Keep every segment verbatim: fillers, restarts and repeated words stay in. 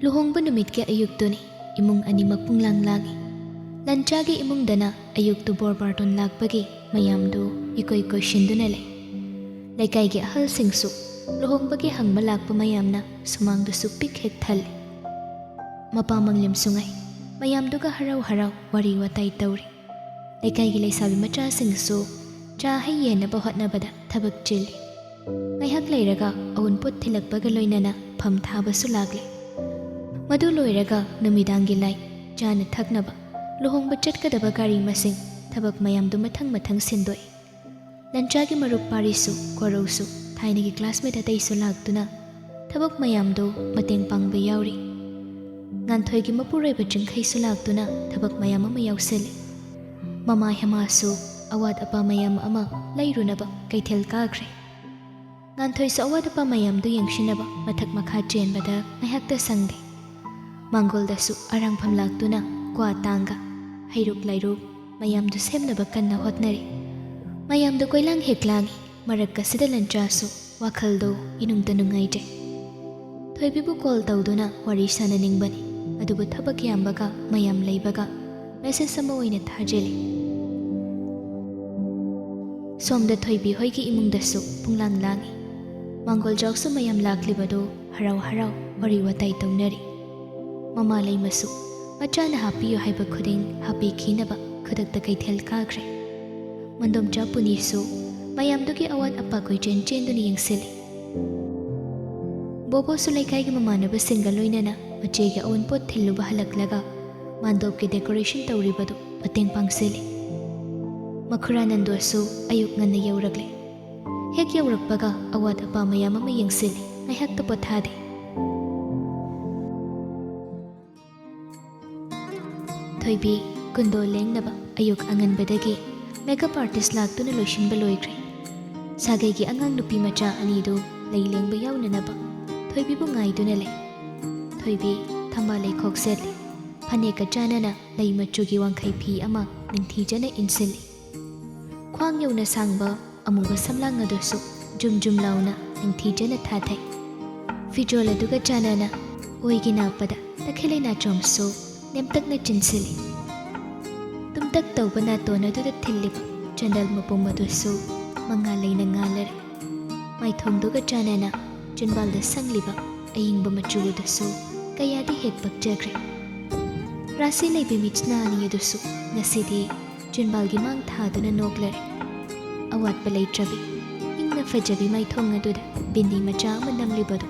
ꯂꯨꯍꯣꯡꯕ ꯅꯨꯃꯤꯠꯀꯤ ꯑꯌꯨꯛꯇꯨꯅꯤ꯫ ꯏꯃꯨꯡ ꯑꯅꯤꯃꯛ ꯄꯨꯡꯂꯥꯡ ꯂꯥꯡꯏ꯫ ꯂꯟꯆꯥꯒꯤ ꯏꯃꯨꯡꯗꯅ ꯑꯌꯨꯛꯇꯨ ꯕꯣꯔ ꯕꯥꯔꯇꯣꯟ ꯂꯥꯛꯄꯒꯤ ꯃꯌꯥꯝꯗꯨ ꯏꯀꯣꯏ ꯀꯣꯏꯁꯤꯟꯗꯨꯅ ꯂꯩ꯫ ꯂꯩꯀꯥꯏꯒꯤ ꯑꯍꯜꯁꯤꯡꯁꯨ ꯂꯨꯍꯣꯡꯕꯒꯤ ꯍꯪꯕ ꯂꯥꯛꯄ ꯃꯌꯥꯝꯅ ꯁꯨꯃꯥꯡꯗꯨꯁꯨ ꯄꯤꯛ ꯍꯦꯛ ꯊꯜꯂꯤ꯫ ꯃꯄꯥ ꯃꯪꯂꯦꯝꯁꯨ ꯉꯥꯏ꯫ ꯃꯌꯥꯝꯗꯨꯒ ꯍꯔꯥꯎ ꯍꯔꯥꯎ ꯋꯥꯔꯤ ꯋꯥꯇꯥꯏ ꯇꯧꯔꯤ꯫ ꯂꯩꯀꯥꯏꯒꯤ ꯂꯩꯁꯥꯕꯤ ꯃꯆꯥꯁꯤꯡꯁꯨ ꯆꯥ ꯍꯩ ꯌꯦꯟꯅꯕ ꯍꯣꯠꯅꯕꯗ ꯊꯕꯛ ꯆꯤꯜꯂꯤ꯫ ꯉꯥꯏꯍꯥꯛ ꯂꯩꯔꯒ ꯑꯎꯟꯄꯣꯠ ꯊꯤꯜꯂꯛꯄꯒ ꯂꯣꯏꯅꯅ ꯐꯝ ꯊꯥꯕꯁꯨ ꯂꯥꯛꯂꯦ꯫ ꯃꯗꯨ ꯂꯣꯏꯔꯒ ꯅꯨꯃꯤꯗꯥꯡꯒꯤ ꯂꯥꯏ, ꯆꯥꯅ ꯊꯛꯅꯕ, ꯂꯨꯍꯣꯡꯕ ꯆꯠꯀꯗꯕ ꯒꯥꯔꯤ ꯃꯁꯤꯡ, ꯊꯕꯛ ꯃꯌꯥꯝꯗꯨ ꯃꯊꯪ ꯃꯊꯪ ꯁꯤꯟꯗꯣꯛꯏ꯫ ꯂꯟꯆꯥꯒꯤ ꯃꯔꯨꯞ ꯄꯥꯔꯤꯁꯨ ꯀꯣꯔꯧꯁꯨ ꯊꯥꯏꯅꯒꯤ ꯀ꯭ꯂꯥꯁꯃꯦꯠ ꯑꯇꯩꯁꯨ ꯂꯥꯛꯇꯨꯅ ꯊꯕꯛ ꯃꯌꯥꯝꯗꯨ ꯃꯇꯦꯡ ꯄꯥꯡꯕ ꯌꯥꯎꯔꯤ꯫ ꯉꯥꯟꯊꯣꯏꯒꯤ ꯃꯄꯨꯔꯣꯏꯕ ꯆꯤꯡꯈꯩꯁꯨ ꯂꯥꯛꯇꯨꯅ ꯊꯕꯛ ꯃꯌꯥꯝ ꯑꯃ ꯌꯥꯎꯁꯤꯜꯂꯤ꯫ ꯃꯃꯥ ꯍꯦꯃꯥꯁꯨ ꯑꯋꯥꯠ ꯑꯄꯥ ꯃꯌꯥꯝ ꯑꯃ ꯂꯩꯔꯨꯅꯕ ꯀꯩꯊꯦꯜ ꯀꯥꯈ꯭ꯔꯦ꯫ ꯉꯥꯟꯊꯣꯏꯁꯨ ꯑꯋꯥꯠ ꯑꯄꯥ ꯃꯌꯥꯝꯗꯨ ꯌꯦꯡꯁꯤꯟꯅꯕ ꯃꯊꯛ ꯃꯈꯥ ꯆꯦꯟꯕꯗ ꯉꯥꯏꯍꯥꯛꯇ ꯁꯪꯗꯦ꯫ ꯃꯥꯡꯒꯣꯜꯗꯁꯨ ꯑꯔꯥꯡꯐꯝ ꯂꯥꯛꯇꯨꯅ ꯀ꯭ꯋꯥ ꯇꯥꯡꯒ, ꯍꯩꯔꯨꯛ ꯂꯩꯔꯨꯛ ꯃꯌꯥꯝꯗꯨ ꯁꯦꯝꯅꯕ ꯀꯟꯅ ꯍꯣꯠꯅꯔꯤ꯫ ꯃꯌꯥꯝꯗꯨ ꯀꯣꯏꯂꯥꯡ ꯍꯦꯛ ꯂꯥꯡꯏ꯫ ꯃꯔꯛꯀꯁꯤꯗ ꯂꯟꯆꯥꯁꯨ ꯋꯥꯈꯜꯗꯨ ꯏꯅꯨꯡꯇ ꯅꯨꯡꯉꯥꯏꯇꯦ꯫ ꯊꯣꯏꯕꯤꯕꯨ ꯀꯣꯜ ꯇꯧꯗꯨꯅ ꯋꯥꯔꯤ ꯁꯥꯟꯅꯅꯤꯡꯕꯅꯤ, ꯑꯗꯨꯕꯨ ꯊꯕꯛ ꯌꯥꯝꯕꯒ ꯃꯌꯥꯝ ꯂꯩꯕꯒ ꯃꯦꯁꯦꯖ ꯑꯃ ꯑꯣꯏꯅ ꯊꯥꯖꯤꯜꯂꯤ꯫ ꯁꯣꯝꯗ ꯊꯣꯏꯕꯤ ꯍꯣꯏꯒꯤ ꯏꯃꯨꯡꯗꯁꯨ ꯄꯨꯡꯂꯥꯡ ꯂꯥꯡꯏ꯫ ꯃꯥꯡꯒꯣꯜ ꯖꯥꯎꯁꯨ ꯃꯌꯥꯝ ꯂꯥꯛꯂꯤꯕꯗꯨ ꯍꯔꯥꯎ ꯍꯔꯥꯎ ꯋꯥꯔꯤ ꯋꯥꯇꯥꯏ ꯇꯧꯅꯔꯤ꯫ ꯃꯃꯥ ꯂꯩꯃꯁꯨ ꯃꯆꯥꯅ ꯍꯥꯞꯄꯤꯌꯨ ꯍꯥꯏꯕ ꯈꯨꯗꯤꯡ ꯍꯥꯞꯄꯤꯈꯤꯅꯕ ꯈꯨꯗꯛꯇ ꯀꯩꯊꯦꯜ ꯀꯥꯈ꯭ꯔꯦ꯫ ꯃꯟꯗꯣꯝꯆꯥ ꯄꯨꯅꯤꯁꯨ ꯃꯌꯥꯝꯗꯨꯒꯤ ꯑꯋꯥꯠ ꯑꯄꯥ ꯀꯣꯏꯆꯦꯟ ꯆꯦꯟꯗꯨꯅ ꯌꯦꯡꯁꯤꯜꯂꯤ꯫ ꯕꯣꯕꯣꯁꯨ ꯂꯩꯀꯥꯏꯒꯤ ꯃꯃꯥꯟꯅꯕꯁꯤꯡꯒ ꯂꯣꯏꯅꯅ ꯃꯆꯦꯒꯤ ꯑꯎꯟꯄꯣꯠ ꯊꯤꯜꯂꯨꯕ ꯍꯜꯂꯛꯂꯒ ꯃꯥꯟꯗꯣꯞꯀꯤ ꯗꯦꯀꯣꯔꯦꯁꯟ ꯇꯧꯔꯤꯕꯗꯨ ꯃꯇꯦꯡ ꯄꯥꯡꯁꯤꯜꯂꯤ꯫ ꯃꯈꯨꯔꯥ ꯅꯟꯗꯣꯁꯨ ꯑꯌꯨꯛ ꯉꯟꯅ ꯌꯧꯔꯛꯂꯦ꯫ ꯍꯦꯛ ꯌꯧꯔꯛꯄꯒ ꯑꯋꯥꯠ ꯑꯄꯥ ꯃꯌꯥꯝ ꯑꯃ ꯌꯦꯡꯁꯤꯜꯂꯤ, ꯉꯥꯏꯍꯥꯛꯇ ꯄꯣꯊꯥꯗꯦ꯫ ꯊꯣꯏꯕꯤ, ꯀꯨꯟꯗꯣ ꯂꯦꯡꯅꯕ ꯑꯌꯨꯛ ꯑꯉꯟꯕꯗꯒꯤ ꯃꯦꯀꯞ ꯑꯥꯔꯇꯤꯁ ꯂꯥꯛꯇꯨꯅ ꯂꯣꯏꯁꯤꯟꯕ ꯂꯣꯏꯈ꯭ꯔꯦ꯫ ꯁꯥꯒꯩꯒꯤ ꯑꯉꯥꯡ ꯅꯨꯄꯤ ꯃꯆꯥ ꯑꯅꯤꯗꯨ ꯂꯩ ꯂꯦꯡꯕ ꯌꯥꯎꯅꯅꯕ ꯊꯣꯏꯕꯤꯕꯨ ꯉꯥꯏꯗꯨꯅ ꯂꯩ꯫ ꯊꯣꯏꯕꯤ ꯊꯝꯕꯥꯜ ꯂꯩꯈꯣꯛ ꯁꯦꯠꯂꯤ꯫ ꯐꯅꯦꯛꯀ ꯆꯥꯟꯅꯅ ꯂꯩ ꯃꯆꯨꯒꯤ ꯋꯥꯡꯈꯩ ꯐꯤ ꯑꯃ ꯅꯤꯡꯊꯤꯖꯅ ꯏꯟꯁꯤꯜꯂꯤ꯫ ꯈ꯭ꯋꯥꯡ ꯌꯧꯅ ꯁꯥꯡꯕ ꯑꯃꯨꯕ ꯁꯝꯂꯥꯡ ꯑꯗꯨꯁꯨ ꯖꯨꯝ ꯖꯨꯝ ꯂꯥꯎꯅ ꯅꯤꯡꯊꯤꯖꯅ ꯊꯥꯊꯩ꯫ ꯐꯤꯖꯣꯜ ꯑꯗꯨꯒ ꯆꯥꯟꯅꯅ ꯑꯣꯏꯒꯤ ꯅꯥꯞꯄꯗ ꯇꯈꯦꯜꯂꯩ ꯅꯥꯆꯣꯝꯁꯨ ꯅꯦꯝꯇꯛꯅ ꯆꯤꯟꯁꯤꯜꯂꯤ꯫ ꯇꯨꯝꯇꯛ ꯇꯧꯕ ꯅꯥꯇꯣꯟ ꯑꯗꯨꯗ ꯊꯤꯜꯂꯤꯕ ꯆꯟꯗꯜ ꯃꯄꯨꯝ ꯑꯗꯨꯁꯨ ꯃꯉꯥꯜ ꯂꯩꯅ ꯉꯥꯜꯂꯔꯦ꯫ ꯃꯥꯏꯊꯣꯡꯗꯨꯒ ꯆꯥꯟꯅꯅ ꯆꯤꯟꯕꯥꯜꯗ ꯁꯪꯂꯤꯕ ꯑꯏꯪꯕ ꯃꯆꯨ ꯑꯗꯨꯁꯨ ꯀꯌꯥꯗꯤ ꯍꯦꯛ ꯄꯛꯆꯈ꯭ꯔꯦ꯫ ꯔꯥꯁꯤ ꯂꯩꯕꯤ ꯃꯤꯠꯁꯅꯥ ꯑꯅꯤ ꯑꯗꯨꯁꯨ ꯉꯁꯤꯗꯤ ꯆꯤꯟꯕꯥꯜꯒꯤ ꯃꯥꯡ ꯊꯥꯗꯨꯅ ꯅꯣꯛꯂꯔꯦ꯫ ꯑꯋꯥꯠꯄ ꯂꯩꯇ꯭ꯔꯕꯤ ꯏꯪꯅ ꯐꯖꯕꯤ ꯃꯥꯏꯊꯣꯡ ꯑꯗꯨꯗ ꯕꯤꯟꯗꯤ ꯃꯆꯥ ꯑꯃ ꯅꯝꯂꯤꯕꯗꯨ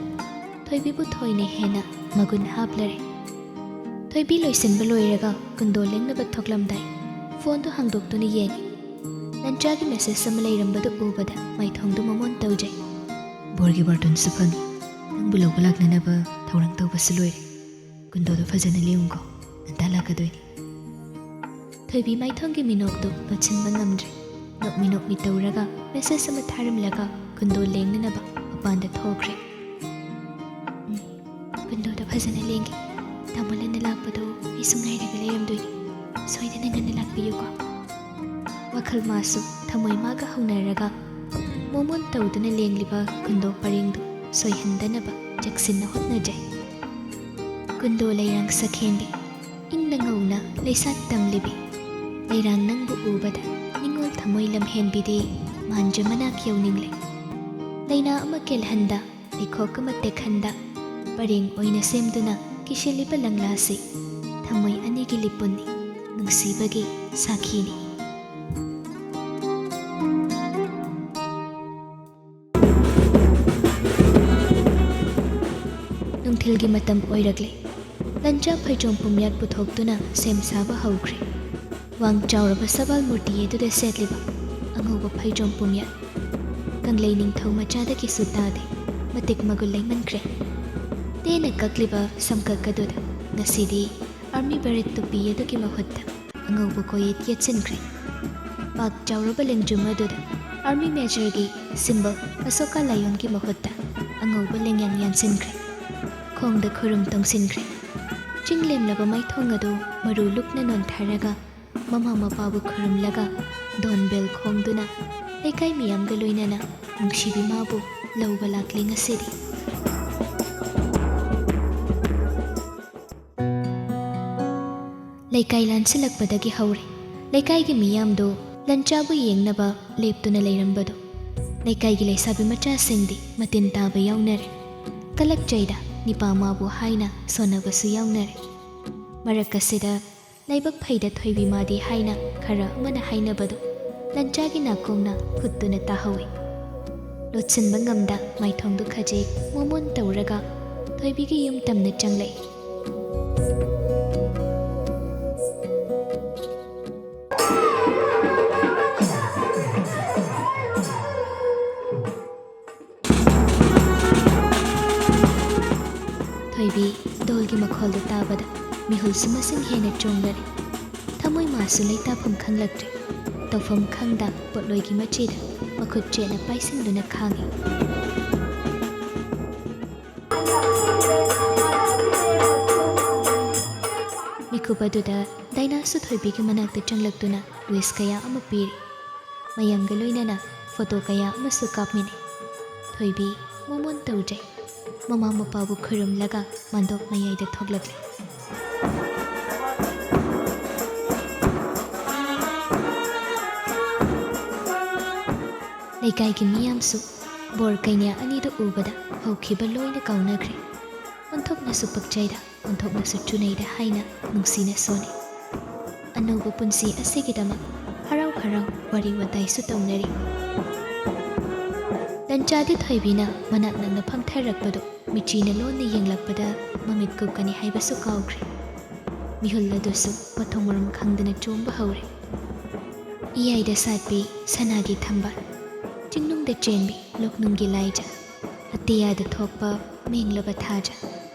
ꯊꯣꯏꯕꯤꯕꯨ ꯊꯣꯏꯅ ꯍꯦꯟꯅ ꯃꯒꯨꯟ ꯍꯥꯞꯂꯔꯦ꯫ ꯊꯣꯏꯕꯤ ꯂꯣꯏꯁꯤꯟꯕ ꯂꯣꯏꯔꯒ ꯀꯨꯟꯗꯣ ꯂꯦꯡꯅꯕ ꯊꯣꯛꯂꯝꯗꯥꯏ ꯐꯣꯟꯗꯨ ꯍꯥꯡꯗꯣꯛꯇꯨꯅ ꯌꯦꯡꯉꯤ꯫ ꯂꯟꯆꯥꯒꯤ ꯃꯦꯁꯦꯖ ꯑꯃ ꯂꯩꯔꯝꯕꯗꯨ ꯎꯕꯗ ꯃꯥꯏꯊꯣꯡꯗꯨ ꯃꯃꯣꯟ ꯇꯧꯖꯩ꯫ "ꯕꯣꯔꯒꯤ ꯕꯥꯔꯇꯣꯟꯁꯨ ꯐꯪꯉꯤ꯫ ꯅꯪꯕꯨ ꯂꯧꯕ ꯂꯥꯛꯅꯅꯕ ꯊꯧꯔꯥꯡ ꯇꯧꯕꯁꯨ ꯂꯣꯏꯔꯦ꯫ ꯀꯨꯟꯗꯣꯗꯣ ꯐꯖꯅ ꯂꯦꯡꯉꯨꯀꯣ꯫ ꯉꯟꯇꯥ ꯂꯥꯛꯀꯗꯣꯏꯅꯤ꯫" ꯊꯣꯏꯕꯤ ꯃꯥꯏꯊꯣꯡꯒꯤ ꯃꯤꯅꯣꯛꯇꯨ ꯂꯣꯠꯁꯤꯟꯕ ꯉꯝꯗ꯭ꯔꯦ꯫ ꯅꯣꯛꯃꯤ ꯅꯣꯛꯃꯤ ꯇꯧꯔꯒ ꯃꯦꯁꯦꯖ ꯑꯃ ꯊꯥꯔꯝꯂꯒ ꯀꯨꯟꯗꯣ ꯂꯦꯡꯅꯅꯕ ꯃꯄꯥꯟꯗ ꯊꯣꯛꯈ꯭ꯔꯦ꯫ "ꯎꯝ, ꯀꯨꯟꯗꯣꯗꯣ ꯐꯖꯅ ꯂꯦꯡꯒꯦ꯫ ꯇꯥꯃꯣ ꯂꯟꯅ ꯂꯥꯛꯄꯗꯣ ꯑꯩꯁꯨ ꯉꯥꯏꯔꯒ ꯂꯩꯔꯝꯗꯣꯏꯅꯤ꯫ ꯁꯣꯏꯗꯅ ꯉꯟꯅ ꯂꯥꯛꯄꯤꯌꯨꯀꯣ꯫" ꯋꯥꯈꯜ ꯃꯥꯁꯨ ꯊꯃꯣꯏ ꯃꯥꯒ ꯍꯧꯅꯔꯒ ꯃꯣꯃꯣꯟ ꯇꯧꯗꯨꯅ ꯂꯦꯡꯂꯤꯕ ꯀꯨꯟꯗꯣ ꯄꯔꯦꯡꯗꯨ ꯁꯣꯏꯍꯟꯗꯅꯕ ꯆꯦꯛꯁꯤꯟꯅ ꯍꯣꯠꯅꯖꯩ꯫ ꯀꯨꯟꯗꯣ ꯂꯩꯔꯥꯡ ꯁꯛꯍꯦꯟꯕꯤ ꯏꯪꯅ ꯉꯧꯅ ꯂꯩꯁꯥꯠ ꯇꯝꯂꯤꯕꯤ꯫ ꯂꯩꯔꯥꯡ ꯅꯪꯕꯨ ꯎꯕꯗ ꯅꯤꯡꯉꯣꯜ ꯊꯃꯣꯏ ꯂꯝꯍꯦꯟꯕꯤꯗꯤ ꯃꯥꯟꯖ ꯃꯅꯥꯛ ꯌꯧꯅꯤꯡꯂꯦ꯫ ꯂꯩꯅꯥ ꯑꯃ ꯀꯦꯜꯍꯟꯗ, ꯂꯩꯈꯣꯛ ꯑꯃ ꯇꯦꯛꯍꯟꯗ, ꯄꯔꯦꯡ ꯑꯣꯏꯅ ꯁꯦꯝꯗꯨꯅ ꯀꯤꯁꯤꯜꯂꯤꯕ ꯂꯪꯂꯥꯁꯤ ꯊꯃꯣꯏ ꯑꯅꯤꯒꯤ ꯂꯤꯄꯨꯟꯅꯤ, ꯅꯨꯡꯁꯤꯕꯒꯤ ꯁꯥꯈꯤꯅꯤ꯫ ꯅꯨꯡꯊꯤꯜꯒꯤ ꯃꯇꯝ ꯑꯣꯏꯔꯛꯂꯦ꯫ ꯂꯟꯆꯥ ꯐꯩꯖꯣꯝ ꯄꯨꯝꯌꯥꯠ ꯄꯨꯊꯣꯛꯇꯨꯅ ꯁꯦꯝ ꯁꯥꯕ ꯍꯧꯈ꯭ꯔꯦ꯫ ꯋꯥꯡ ꯆꯥꯎꯔꯕ ꯁꯕꯥꯜ ꯃꯨꯔꯇꯤ ꯑꯗꯨꯗ ꯁꯦꯠꯂꯤꯕ ꯑꯉꯧꯕ ꯐꯩꯖꯣꯝ ꯄꯨꯝꯌꯥꯠ ꯀꯪꯂꯩ ꯅꯤꯡꯊꯧ ꯃꯆꯥꯗꯒꯤꯁꯨ ꯇꯥꯗꯦ, ꯃꯇꯤꯛ ꯃꯒꯨꯟ ꯂꯩꯃꯟꯈ꯭ꯔꯦ꯫ ꯇꯦꯟꯅ ꯀꯛꯂꯤꯕ ꯁꯝꯀꯛ ꯑꯗꯨꯗ ꯉꯁꯤꯗꯤ ꯑꯥꯔꯃꯤ ꯕꯦꯔꯦꯠ ꯇꯨꯄꯤ ꯑꯗꯨꯒꯤ ꯃꯍꯨꯠꯇ ꯑꯉꯧꯕ ꯀꯣꯌꯦꯠ ꯌꯦꯠꯁꯤꯟꯈ꯭ꯔꯦ꯫ ꯄꯥꯛ ꯆꯥꯎꯔꯕ ꯂꯦꯡꯖꯨꯝ ꯑꯗꯨꯗ ꯑꯥꯔꯃꯤ ꯃꯦꯖꯔꯒꯤ ꯁꯤꯝꯕꯜ ꯑꯁꯣꯀꯥ ꯂꯥꯏꯑꯣꯟꯒꯤ ꯃꯍꯨꯠꯇ ꯑꯉꯧꯕ ꯂꯦꯡꯌꯥꯟ ꯌꯥꯟꯁꯤꯟꯈ꯭ꯔꯦ꯫ ꯈꯣꯡꯗ ꯈꯨꯔꯨꯝ ꯇꯣꯡꯁꯤꯟꯈ꯭ꯔꯦ꯫ ꯆꯤꯡ ꯂꯦꯝꯂꯕ ꯃꯥꯏꯊꯣꯡ ꯑꯗꯨ ꯃꯔꯨ ꯂꯨꯛꯅ ꯅꯣꯟꯊꯔꯒ ꯃꯃꯥ ꯃꯄꯥꯕꯨ ꯈꯨꯔꯨꯝꯂꯒ ꯗꯣꯟ ꯕꯦꯜ ꯈꯣꯡꯗꯨꯅ ꯂꯩꯀꯥꯏ ꯃꯤꯌꯥꯝꯒ ꯂꯣꯏꯅꯅ ꯅꯨꯡꯁꯤꯕꯤ ꯃꯥꯕꯨ ꯂꯧꯕ ꯂꯥꯛꯂꯦ ꯉꯁꯤꯗꯤ꯫ ꯂꯩꯀꯥꯏ ꯂꯥꯟꯁꯤꯜꯂꯛꯄꯗꯒꯤ ꯍꯧꯔꯦ꯫ ꯂꯩꯀꯥꯏꯒꯤ ꯃꯤꯌꯥꯝꯗꯨ ꯂꯟꯆꯥꯕꯨ ꯌꯦꯡꯅꯕ ꯂꯦꯞꯇꯨꯅ ꯂꯩꯔꯝꯕꯗꯨ ꯂꯩꯀꯥꯏꯒꯤ ꯂꯩꯁꯥꯕꯤ ꯃꯆꯥꯁꯤꯡꯗꯤ ꯃꯇꯤꯟ ꯇꯥꯕ ꯌꯥꯎꯅꯔꯦ꯫ ꯀꯂꯛꯆꯩꯗ ꯅꯤꯄꯥ ꯃꯥꯕꯨ ꯍꯥꯏꯅ ꯁꯣꯟꯅꯕꯁꯨ ꯌꯥꯎꯅꯔꯦ꯫ ꯃꯔꯛ ꯑꯁꯤꯗ ꯂꯥꯏꯕꯛ ꯐꯩꯗ ꯊꯣꯏꯕꯤ ꯃꯥꯗꯤ ꯍꯥꯏꯅ ꯈꯔ ꯑꯃꯅ ꯍꯥꯏꯅꯕꯗꯨ ꯂꯟꯆꯥꯒꯤ ꯅꯥꯀꯣꯡꯅ ꯈꯨꯠꯇꯨꯅ ꯇꯥꯍꯧꯏ꯫ ꯂꯣꯠꯁꯤꯟꯕ ꯉꯝꯗ ꯃꯥꯏꯊꯣꯡꯗꯨ ꯈꯖꯤꯛ ꯃꯣꯃꯣꯟ ꯇꯧꯔꯒ ꯊꯣꯏꯕꯤꯒꯤ ꯌꯨꯝ ꯇꯝꯅ ꯆꯪꯂꯛꯏ꯫ ꯊꯣꯏꯕꯤ ꯙꯣꯜꯒꯤ ꯃꯈꯣꯜꯗꯨ ꯇꯥꯕꯗ ꯃꯤꯍꯨꯜꯁꯨ ꯃꯁꯤꯡ ꯍꯦꯟꯅ ꯆꯣꯡꯂꯔꯦ꯫ ꯊꯃꯣꯏ ꯃꯥꯁꯨ ꯂꯩꯇꯥꯐꯝ ꯈꯪꯂꯛꯇ꯭ꯔꯦ꯫ ꯇꯧꯐꯝ ꯈꯪꯗ ꯄꯣꯠꯂꯣꯏꯒꯤ ꯃꯆꯤꯗ ꯃꯈꯨꯠ ꯆꯦꯠꯅ ꯄꯥꯏꯁꯤꯟꯗꯨꯅ ꯈꯥꯡꯏ꯫ ꯃꯤꯀꯨꯞ ꯑꯗꯨꯗ ꯗꯥꯏꯅꯥꯁꯨ ꯊꯣꯏꯕꯤꯒꯤ ꯃꯅꯥꯛꯇ ꯆꯪꯂꯛꯇꯨꯅ ꯋꯤꯁ ꯀꯌꯥ ꯑꯃ ꯄꯤꯔꯤ꯫ ꯃꯌꯥꯝꯒ ꯂꯣꯏꯅꯅ ꯐꯣꯇꯣ ꯀꯌꯥ ꯑꯃꯁꯨ ꯀꯥꯞꯃꯤꯟꯅꯩ꯫ ꯊꯣꯏꯕꯤ ꯃꯣꯃꯣꯟ ꯇꯧꯖꯩ꯫ ꯃꯃꯥ ꯃꯄꯥꯕꯨ ꯈꯨꯔꯨꯝꯂꯒ ꯃꯥꯟꯗꯣꯞ ꯃꯌꯥꯏꯗ ꯊꯣꯛꯂꯛꯂꯤ꯫ ꯂꯩꯀꯥꯏꯒꯤ ꯃꯤꯌꯥꯝꯁꯨ ꯕꯣꯔ ꯀꯩꯅ꯭ꯌꯥ ꯑꯅꯤꯗꯨ ꯎꯕꯗ ꯍꯧꯈꯤꯕ ꯂꯣꯏꯅ ꯀꯥꯎꯅꯈ꯭ꯔꯦ꯫ ꯑꯣꯟꯊꯣꯛꯅꯁꯨ ꯄꯛꯆꯩꯗ, ꯑꯣꯟꯊꯣꯛꯅꯁꯨ ꯆꯨꯅꯩꯗ ꯍꯥꯏꯅ ꯅꯨꯡꯁꯤꯅ ꯁꯣꯜꯂꯤ꯫ ꯑꯅꯧꯕ ꯄꯨꯟꯁꯤ ꯑꯁꯤꯒꯤꯗꯃꯛ ꯍꯔꯥꯎ ꯍꯔꯥꯎ ꯋꯥꯔꯤ ꯋꯥꯇꯥꯏꯁꯨ ꯇꯧꯅꯔꯤ꯫ ꯂꯟꯆꯥꯗꯤ ꯊꯣꯏꯕꯤꯅ ꯃꯅꯥꯛ ꯅꯛꯅ ꯐꯝꯊꯔꯛꯄꯗꯨ ꯃꯤꯆꯤꯅ ꯂꯣꯟꯅ ꯌꯦꯡꯂꯛꯄꯗ ꯃꯃꯤꯠ ꯀꯨꯞꯀꯅꯤ ꯍꯥꯏꯕꯁꯨ ꯀꯥꯎꯈ꯭ꯔꯦ꯫ ꯃꯤꯍꯨꯜ ꯑꯗꯨꯁꯨ ꯃꯊꯣꯡ ꯃꯔꯝ ꯈꯪꯗꯅ ꯆꯣꯡꯕ ꯍꯧꯔꯦ꯫ ꯏꯌꯥꯏꯗ ꯁꯥꯠꯄꯤ ꯁꯅꯥꯒꯤ ꯊꯝꯕꯥꯜ, ꯆꯤꯡꯅꯨꯡꯗ ꯆꯦꯟꯕꯤ ꯂꯣꯛꯅꯨꯡꯒꯤ ꯂꯥꯏꯖ, ꯑꯇꯤꯌꯥꯗ ꯊꯣꯛꯄ ꯃꯦꯡꯂꯕ ꯊꯥꯖ,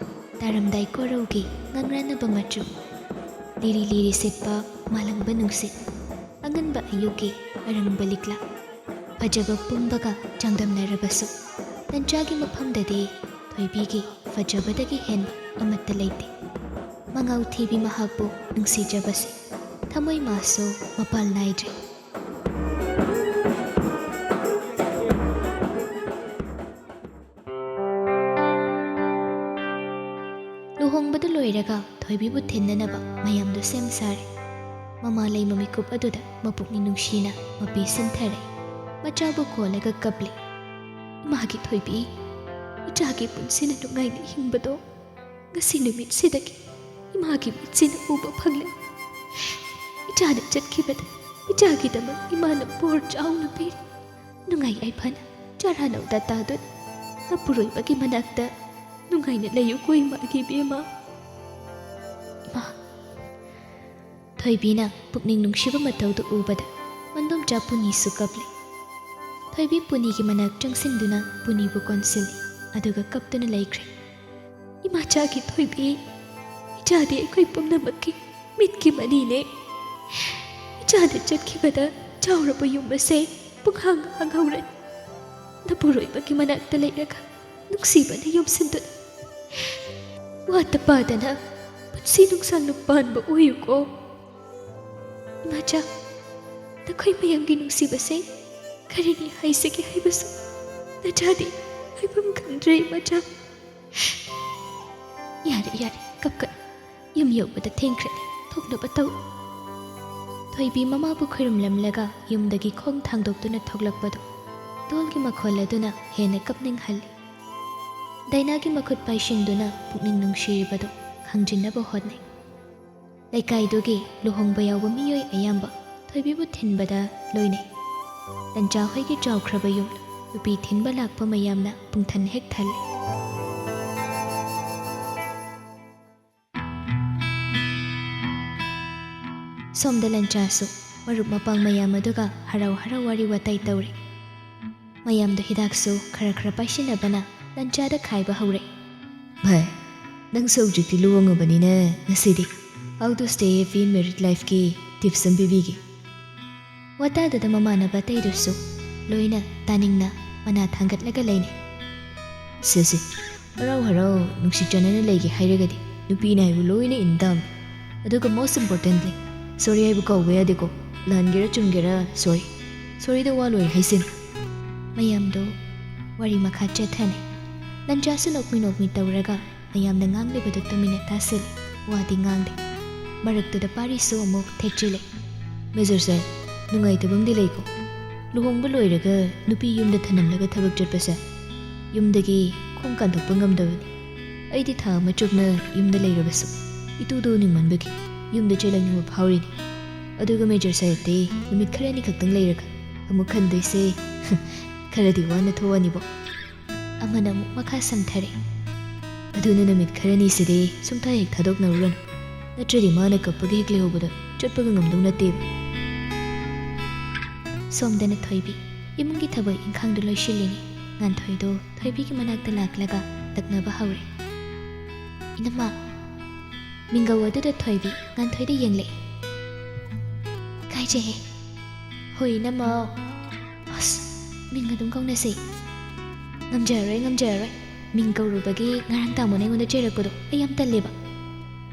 ꯇꯥꯔꯝꯗꯥꯏ ꯀꯣꯔꯧꯒꯤ ꯉꯥꯡꯔꯥꯟꯅꯕ ꯃꯆꯨ, ꯂꯤꯔꯤ ꯂꯤꯔꯤ ꯁꯤꯠꯄ ꯃꯥꯂꯪꯕ ꯅꯨꯡꯁꯤꯠ, ꯑꯉꯟꯕ ꯑꯌꯨꯛꯀꯤ ꯑꯔꯪꯕ ꯂꯤꯛꯂꯥ, ꯐꯖꯕ ꯄꯨꯝꯕꯒ ꯆꯥꯡꯗꯝꯅꯔꯕꯁꯨ ꯂꯟꯆꯥꯒꯤ ꯃꯐꯝꯗꯗꯤ ꯊꯣꯏꯕꯤꯒꯤ ꯐꯖꯕꯗꯒꯤ ꯍꯦꯟꯕ ꯑꯃꯠꯇ ꯂꯩꯇꯦ꯫ ꯃꯉꯥꯎ ꯊꯤꯕꯤ ꯃꯍꯥꯛꯄꯨ ꯅꯨꯡꯁꯤꯖꯕꯁꯦ ꯊꯃꯣꯏ ꯃꯥꯁꯨ ꯃꯄꯥꯜ ꯅꯥꯏꯗ꯭ꯔꯦ꯫ ꯂꯨꯍꯣꯡꯕꯗꯨ ꯂꯣꯏꯔꯒ ꯊꯣꯏꯕꯤꯕꯨ ꯊꯤꯟꯅꯅꯕ ꯃꯌꯥꯝꯗꯨ ꯁꯦꯝ ꯁꯥꯔꯦ꯫ ꯃꯃꯥ ꯂꯩꯃ ꯃꯤꯀꯨꯞ ꯑꯗꯨꯗ ꯃꯄꯨꯛꯅꯤꯡ ꯅꯨꯡꯁꯤꯅ ꯃꯄꯤ ꯁꯤꯟꯊꯔꯦ꯫ ꯃꯆꯥꯕꯨ ꯀꯣꯜꯂꯒ ꯀꯞꯂꯤ꯫ "ꯏꯃꯥꯒꯤ ꯊꯣꯏꯕꯤ, ꯏꯆꯥꯒꯤ ꯄꯨꯟꯁꯤꯅ ꯅꯨꯡꯉꯥꯏꯅ ꯍꯤꯡꯕꯗꯣ ꯉꯁꯤ ꯅꯨꯃꯤꯠꯁꯤꯗꯒꯤ ꯏꯃꯥꯒꯤ ꯃꯤꯠꯁꯤꯅ ꯎꯕ ꯐꯪꯂꯦ꯫ ꯏꯆꯥꯅ ꯆꯠꯈꯤꯕꯗ ꯏꯆꯥꯒꯤꯗꯃꯛ ꯏꯃꯥꯅ ꯕꯣꯔ ꯆꯥꯎꯅ ꯄꯤꯔꯤ꯫ ꯅꯨꯡꯉꯥꯏ ꯌꯥꯏꯐꯅ ꯆꯔꯥꯅꯧ ꯇꯥꯇꯥꯗꯨꯅ ꯅꯄꯨꯔꯣꯏꯕꯒꯤ ꯃꯅꯥꯛꯇ ꯅꯨꯡꯉꯥꯏꯅ ꯂꯩꯌꯨꯀꯣ ꯏꯃꯥꯒꯤ ꯏꯕꯦꯝꯃ꯫" ꯏꯃꯥ꯫ ꯊꯣꯏꯕꯤꯅ ꯄꯨꯛꯅꯤꯡ ꯅꯨꯡꯁꯤꯕ ꯃꯇꯧꯗꯨ ꯎꯕꯗ ꯃꯟꯗꯣꯝꯆꯥ ꯄꯨꯅꯤꯁꯨ ꯀꯞꯂꯦ꯫ ꯊꯣꯏꯕꯤ ꯄꯨꯅꯤꯒꯤ ꯃꯅꯥꯛ ꯆꯪꯁꯤꯟꯗꯨꯅ ꯄꯨꯅꯤꯕꯨ ꯀꯣꯟꯁꯤꯜꯂꯤ, ꯑꯗꯨꯒ ꯀꯞꯇꯨꯅ ꯂꯩꯈ꯭ꯔꯦ꯫ "ꯏꯃꯥꯆꯥꯒꯤ ꯊꯣꯏꯕꯤ, ꯏꯆꯥꯗꯤ ꯑꯩꯈꯣꯏ ꯄꯨꯝꯅꯃꯛꯀꯤ ꯃꯤꯠꯀꯤ ꯃꯅꯤꯅꯦ꯫ ꯏꯆꯥꯅ ꯆꯠꯈꯤꯕꯗ ꯆꯥꯎꯔꯕ ꯌꯨꯝ ꯑꯁꯦ ꯄꯨꯡꯍꯥꯡ ꯍꯥꯡꯍꯧꯔꯅꯤ꯫ ꯅꯄꯨꯔꯣꯏꯕꯒꯤ ꯃꯅꯥꯛꯇ ꯂꯩꯔꯒ ꯅꯨꯡꯁꯤꯕꯅ ꯌꯣꯝꯁꯤꯟꯗꯨꯅ ꯋꯥꯠꯇ ꯄꯥꯗꯅ ꯄꯨꯟꯁꯤ ꯅꯨꯡꯁꯥꯡꯅ ꯄꯥꯟꯕ ꯑꯣꯏꯌꯨꯀꯣ꯫ ꯏꯃꯥꯆꯥ, ꯅꯈꯣꯏ ꯃꯌꯥꯝꯒꯤ ꯅꯨꯡꯁꯤꯕꯁꯦ ꯀꯔꯤꯅꯤ ꯍꯥꯏꯁꯤꯒꯦ ꯍꯥꯏꯕꯁꯨ ꯅꯆꯥꯗꯤ ꯍꯥꯏꯐꯝ ꯈꯪꯗ꯭ꯔꯦ ꯏꯃꯥꯆꯥ꯫" "ꯌꯥꯔꯦ, ꯌꯥꯔꯦ, ꯀꯞꯀꯅꯨ꯫ ꯌꯨꯝ ꯌꯧꯕꯗ ꯊꯦꯡꯈ꯭ꯔꯦ꯫ ꯊꯣꯛꯅꯕ ꯇꯧ꯫" ꯊꯣꯏꯕꯤ ꯃꯃꯥꯕꯨ ꯈꯨꯔꯨꯝꯂꯝꯂꯒ ꯌꯨꯝꯗꯒꯤ ꯈꯣꯡ ꯊꯥꯡꯗꯣꯛꯇꯨꯅ ꯊꯣꯛꯂꯛꯄꯗꯨ ꯙꯣꯜꯒꯤ ꯃꯈꯣꯜ ꯑꯗꯨꯅ ꯍꯦꯟꯅ ꯀꯞꯅꯤꯡꯍꯜꯂꯤ꯫ ꯗꯥꯏꯅꯥꯒꯤ ꯃꯈꯨꯠ ꯄꯥꯏꯁꯤꯟꯗꯨꯅ ꯄꯨꯛꯅꯤꯡ ꯅꯨꯡꯁꯤꯔꯤꯕꯗꯨ ꯈꯪꯖꯤꯟꯅꯕ ꯍꯣꯠꯅꯩ꯫ ꯂꯩꯀꯥꯏꯗꯨꯒꯤ ꯂꯨꯍꯣꯡꯕ ꯌꯥꯎꯕ ꯃꯤꯑꯣꯏ ꯑꯌꯥꯝꯕ ꯊꯣꯏꯕꯤꯕꯨ ꯊꯤꯟꯕꯗ ꯂꯣꯏꯅꯩ꯫ ꯂꯟꯆꯥ ꯍꯣꯏꯒꯤ ꯆꯥꯎꯈ꯭ꯔꯕ ꯌꯨꯝ ꯅꯨꯄꯤ ꯊꯤꯟꯕ ꯂꯥꯛꯄ ꯃꯌꯥꯝꯅ ꯄꯨꯡꯊꯟ ꯍꯦꯛ ꯊꯜꯂꯤ꯫ ꯁꯣꯝꯗ ꯂꯟꯆꯥꯁꯨ ꯃꯔꯨꯞ ꯃꯄꯥꯡ ꯃꯌꯥꯝ ꯑꯗꯨꯒ ꯍꯔꯥꯎ ꯍꯔꯥꯎ ꯋꯥꯔꯤ ꯋꯥꯇꯥꯏ ꯇꯧꯔꯤ꯫ ꯃꯌꯥꯝꯗꯨ ꯍꯤꯗꯥꯛꯁꯨ ꯈꯔ ꯈꯔ ꯄꯥꯏꯁꯤꯟꯅꯕꯅ ꯂꯟꯆꯥꯗ ꯈꯥꯏꯕ ꯍꯧꯔꯦ꯫ "ꯚꯥꯏ, ꯅꯪꯁꯨ ꯍꯧꯖꯤꯛꯇꯤ ꯂꯨꯍꯣꯡꯉꯕꯅꯤꯅ ꯉꯁꯤꯗꯤ how to stay happy in married lifeꯀꯤ tips ꯑꯃ ꯄꯤꯕꯤꯒꯦ꯫" ꯋꯥꯇꯥꯗꯨꯗ ꯃꯃꯥꯟꯅꯕ ꯑꯇꯩꯗꯨꯁꯨ ꯂꯣꯏꯅ ꯇꯥꯅꯤꯡꯅ ꯃꯅꯥ ꯊꯥꯡꯒꯠꯂꯒ ꯂꯩꯅꯩ꯫ "ꯁꯦ ꯁꯦ, ꯍꯔꯥꯎ ꯍꯔꯥꯎ ꯅꯨꯡꯁꯤ ꯆꯥꯟꯅꯅ ꯂꯩꯒꯦ ꯍꯥꯏꯔꯒꯗꯤ ꯅꯨꯄꯤꯅ ꯍꯥꯏꯕ ꯂꯣꯏꯅ ꯏꯟ ꯇꯥꯕꯅꯤ꯫ ꯑꯗꯨꯒ most importantly, sorry ꯍꯥꯏꯕ ꯀꯥꯎꯕ ꯌꯥꯗꯦꯀꯣ꯫ ꯂꯥꯟꯒꯦꯔꯥ ꯆꯨꯝꯒꯦꯔꯥ sorry꯫ Sorryꯗ ꯋꯥ ꯂꯣꯏꯔꯦ ꯍꯥꯏꯁꯤꯅꯤ꯫" ꯃꯌꯥꯝꯗꯣ ꯋꯥꯔꯤ ꯃꯈꯥ ꯆꯠꯊꯅꯩ꯫ ꯂꯟꯆꯥꯁꯨ ꯅꯣꯛꯃꯤ ꯅꯣꯛꯃꯤ ꯇꯧꯔꯒ ꯃꯌꯥꯝꯅ ꯉꯥꯡꯂꯤꯕꯗꯨ ꯇꯨꯃꯤꯟꯅ ꯇꯥꯁꯤꯜꯂꯤ꯫ ꯋꯥꯗꯤ ꯉꯥꯡꯗꯦ꯫ ꯃꯔꯛꯇꯨꯗ ꯄꯥꯔꯤꯁꯨ ꯑꯃꯨꯛ ꯊꯦꯛꯆꯤꯜꯂꯦ꯫ "ꯃꯦꯖꯔ ꯁꯥꯍꯦꯕ, ꯅꯨꯡꯉꯥꯏꯇꯕ ꯑꯃꯗꯤ ꯂꯩꯀꯣ꯫ ꯂꯨꯍꯣꯡꯕ ꯂꯣꯏꯔꯒ ꯅꯨꯄꯤ ꯌꯨꯝꯗ ꯊꯅꯝꯂꯒ ꯊꯕꯛ ꯆꯠꯄꯁꯦ ꯌꯨꯝꯗꯒꯤ ꯈꯣꯡ ꯀꯥꯟꯊꯣꯛꯄ ꯉꯝꯗꯕꯅꯤ꯫ ꯑꯩꯗꯤ ꯊꯥ ꯑꯃ ꯆꯨꯞꯅ ꯌꯨꯝꯗ ꯂꯩꯔꯕꯁꯨ ꯏꯇꯨꯗꯣ ꯎꯅꯤꯡꯃꯟꯕꯒꯤ ꯌꯨꯝꯗ ꯆꯦꯜꯂꯛꯅꯤꯡꯕ ꯐꯥꯎꯔꯤꯅꯤ꯫ ꯑꯗꯨꯒ ꯃꯦꯖꯔ ꯁꯥꯍꯦꯕꯇꯤ ꯅꯨꯃꯤꯠ ꯈꯔꯅꯤ ꯈꯛꯇꯪ ꯂꯩꯔꯒ ꯑꯃꯨꯛ ꯍꯟꯗꯣꯏꯁꯦ꯫ ꯈꯔꯗꯤ ꯋꯥꯅ ꯊꯣꯛꯑꯅꯤꯕꯣ꯫" ꯑꯃꯅ ꯑꯃꯨꯛ ꯃꯈꯥ ꯁꯝꯊꯔꯦ꯫ "ꯑꯗꯨꯅ ꯅꯨꯃꯤꯠ ꯈꯔꯅꯤꯁꯤꯗꯤ ꯁꯨꯡꯊꯥ ꯍꯦꯛ ꯊꯥꯗꯣꯛꯅꯔꯨꯔꯅꯨ, ꯅꯠꯇ꯭ꯔꯗꯤ ꯃꯥꯅ ꯀꯞꯄꯒ ꯍꯦꯛ ꯂꯩꯍꯧꯕꯗ ꯆꯠꯄꯒ ꯉꯝꯗꯧ ꯅꯠꯇꯦꯕ꯫" ꯁꯣꯝꯗꯅ ꯊꯣꯏꯕꯤ ꯏꯃꯨꯡꯒꯤ ꯊꯕꯛ ꯏꯪꯈꯥꯡꯗꯨ ꯂꯣꯏꯁꯤꯜꯂꯤꯅꯤ꯫ ꯉꯥꯟꯊꯣꯏꯗꯣ ꯊꯣꯏꯕꯤꯒꯤ ꯃꯅꯥꯛꯇ ꯂꯥꯛꯂꯒ ꯂꯛꯅꯕ ꯍꯧꯔꯦ꯫ "ꯏꯅꯝꯃ꯫" ꯃꯤꯡꯒꯧ ꯑꯗꯨꯗ ꯊꯣꯏꯕꯤ ꯉꯥꯟꯊꯣꯏꯗ ꯌꯦꯡꯂꯛꯏ꯫ "ꯀꯥꯏꯖꯩꯍꯦ꯫" "ꯍꯣꯏ, ꯏꯅꯝꯃ꯫" "ꯑꯁ, ꯃꯤꯡ ꯑꯗꯨꯝ ꯀꯧꯅꯁꯦ꯫" "ꯉꯝꯖꯔꯔꯣꯏ, ꯉꯝꯖꯔꯔꯣꯏ꯫ ꯃꯤꯡ ꯀꯧꯔꯨꯕꯒꯤ ꯉꯔꯥꯡ ꯇꯥꯃꯣꯅ ꯑꯩꯉꯣꯟꯗ ꯆꯩꯔꯛꯄꯗꯣ ꯑꯩ ꯌꯥꯝ ꯇꯜꯂꯦꯕ꯫"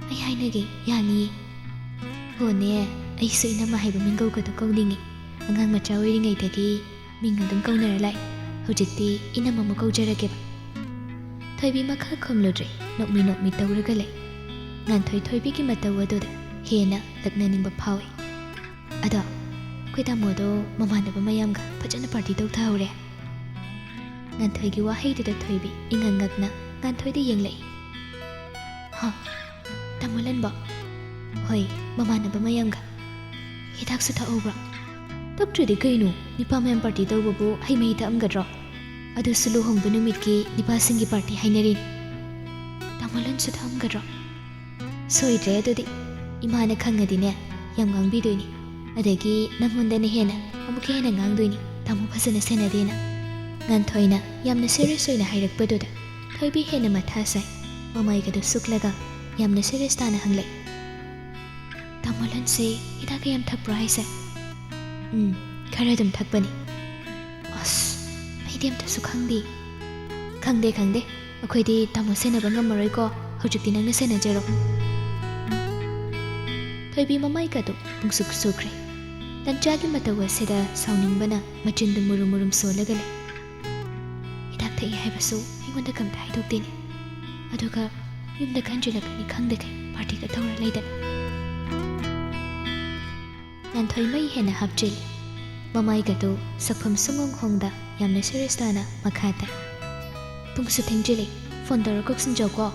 "ꯑꯩ ꯍꯥꯏꯅꯒꯦ, ꯌꯥꯅꯤꯌꯦ꯫" "ꯍꯣꯅꯦ, ꯑꯩꯁꯨ ꯏꯅꯝꯃ ꯍꯥꯏꯕ ꯃꯤꯡꯒꯧꯒꯗꯣ ꯀꯧꯅꯤꯡꯉꯤ꯫ ꯑꯉꯥꯡ ꯃꯆꯥ ꯑꯣꯏꯔꯤꯉꯩꯗꯒꯤ ꯃꯤꯡ ꯑꯗꯨꯝ ꯀꯧꯅꯔ ꯂꯥꯛꯏ꯫ ꯍꯧꯖꯤꯛꯇꯤ ꯏꯅꯝꯃ ꯑꯃꯨꯛ ꯀꯧꯖꯔꯒꯦꯕ꯫" ꯊꯣꯏꯕꯤ ꯃꯈꯥ ꯈꯨꯝꯂꯨꯗ꯭ꯔꯦ, ꯅꯣꯛꯃꯤ ꯅꯣꯛꯃꯤ ꯇꯧꯔꯒ ꯂꯩ꯫ ꯉꯥꯟꯊꯣꯏ ꯊꯣꯏꯕꯤꯒꯤ ꯃꯇꯧ ꯑꯗꯨꯗ ꯍꯦꯟꯅ ꯂꯛꯅꯅꯤꯡꯕ ꯐꯥꯎꯏ꯫ "ꯑꯗꯣ, ꯑꯩꯈꯣꯏ ꯇꯥꯃꯣꯗꯣ ꯃꯃꯥꯟꯅꯕ ꯃꯌꯥꯝꯒ ꯐꯖꯅ ꯄꯥꯔꯇꯤ ꯇꯧꯊꯍꯧꯔꯦ꯫" ꯉꯥꯟꯊꯣꯏꯒꯤ ꯋꯥꯍꯩꯗꯨꯗ ꯊꯣꯏꯕꯤ ꯏꯉꯛ ꯉꯛꯅ ꯉꯥꯟꯊꯣꯏꯗ ꯌꯦꯡꯂꯛꯏ꯫ "ꯍꯥ? ꯇꯥꯃꯣ ꯂꯟꯕ?" "ꯍꯣꯏ, ꯃꯃꯥꯟꯅꯕ ꯃꯌꯥꯝꯒ꯫" "ꯍꯤꯗꯥꯛꯁꯨ ꯊꯛꯍꯧꯕ꯭ꯔꯥ?" "ꯊꯛꯇ꯭ꯔꯗꯤ ꯀꯩꯅꯣ, ꯅꯤꯄꯥ ꯃꯌꯥꯝ ꯄꯥꯔꯇꯤ ꯇꯧꯕꯕꯨ ꯍꯩ ꯃꯍꯤ ꯊꯛꯑꯝꯒꯗ꯭ꯔꯣ? ꯑꯗꯨꯁꯨ ꯂꯨꯍꯣꯡꯕ ꯅꯨꯃꯤꯠꯀꯤ ꯅꯤꯄꯥꯁꯤꯡꯒꯤ ꯄꯥꯔꯇꯤ ꯍꯥꯏꯅꯔꯤꯅꯤ꯫" "ꯇꯥꯃꯣ ꯂꯟꯁꯨ ꯊꯛꯑꯝꯒꯗ꯭ꯔꯣ?" "ꯁꯣꯏꯗ꯭ꯔꯦ ꯑꯗꯨꯗꯤ꯫ ꯏꯃꯥꯅ ꯈꯪꯉꯗꯤꯅꯦ, ꯌꯥꯝ ꯉꯥꯡꯕꯤꯗꯣꯏꯅꯤ꯫ ꯑꯗꯒꯤ ꯅꯪꯉꯣꯟꯗꯅ ꯍꯦꯟꯅ ꯑꯃꯨꯛꯀ ꯍꯦꯟꯅ ꯉꯥꯡꯗꯣꯏꯅꯤ, ꯇꯥꯃꯣ ꯐꯖꯅ ꯁꯦꯟꯅꯗꯦꯅ꯫" ꯉꯥꯟꯊꯣꯏꯅ ꯌꯥꯝꯅ ꯁꯤꯔꯤꯌꯁ ꯑꯣꯏꯅ ꯍꯥꯏꯔꯛꯄꯗꯨꯗ ꯊꯣꯏꯕꯤ ꯍꯦꯟꯅ ꯃꯊꯥ ꯁꯥꯏ꯫ ꯃꯃꯥꯏꯒꯗꯨ ꯁꯨꯛꯂꯒ ꯌꯥꯝꯅ ꯁꯤꯔꯤꯌꯁ ꯇꯥꯅ ꯍꯪꯂꯛꯏ꯫ "ꯇꯥꯃꯣ ꯂꯟꯁꯦ ꯍꯤꯗꯥꯛꯀ ꯌꯥꯝ ꯊꯛꯄ꯭ꯔꯣ ꯍꯥꯏꯁꯦ?" "ꯎꯝ, ꯈꯔ ꯑꯗꯨꯝ ꯊꯛꯄꯅꯤ꯫" "ꯑꯁ, ꯑꯩꯗꯤ ꯑꯝꯇꯁꯨ ꯈꯪꯗꯦ꯫" "ꯈꯪꯗꯦ, ꯈꯪꯗꯦ꯫ ꯑꯩꯈꯣꯏꯗꯤ ꯇꯥꯃꯣ ꯁꯦꯟꯅꯕ ꯉꯝꯃꯔꯣꯏꯀꯣ꯫ ꯍꯧꯖꯤꯛꯇꯤ ꯅꯪꯅ ꯁꯦꯟꯅꯖꯔꯣ꯫" ꯊꯣꯏꯕꯤ ꯃꯃꯥꯏꯒꯗꯨ ꯄꯨꯡꯁꯨꯛ ꯁꯨꯈ꯭ꯔꯦ꯫ ꯇꯟꯖꯥꯒꯤ ꯃꯇꯧ ꯑꯁꯤꯗ ꯁꯥꯎꯅꯤꯡꯕꯅ ꯃꯆꯤꯟꯗꯨ ꯃꯨꯔꯨꯝ ꯃꯨꯔꯨꯝ ꯁꯣꯜꯂꯒ ꯂꯩ꯫ "ꯍꯤꯗꯥꯛ ꯊꯛꯏ ꯍꯥꯏꯕꯁꯨ ꯑꯩꯉꯣꯟꯗ ꯀꯝꯇ ꯍꯥꯏꯗꯣꯛꯇꯦꯅꯦ꯫ ꯑꯗꯨꯒ ꯌꯨꯝꯗ ꯈꯟꯖꯤꯜꯂꯛꯀꯅꯤ ꯈꯪꯗꯈꯩ ꯄꯥꯔꯇꯤꯒ ꯇꯧꯔ ꯂꯩꯗꯅ꯫ ꯉꯥꯟꯊꯣꯏ ꯃꯩ ꯍꯦꯟꯅ ꯍꯥꯞꯆꯤꯜꯂꯤ꯫ ꯃꯃꯥꯏꯒꯗꯨ ꯁꯛꯐꯝ ꯁꯨꯡꯍꯣꯡ ꯍꯣꯡꯗ ꯌꯥꯝꯅ ꯁꯤꯔꯤꯌꯁ ꯇꯥꯅ ꯃꯈꯥ ꯇꯥꯏ꯫ "ꯄꯨꯡꯁꯨ ꯊꯦꯡꯖꯤꯜꯂꯤ, ꯐꯣꯟ ꯇꯧꯔ ꯀꯧꯁꯤꯟꯖꯧꯀꯣ꯫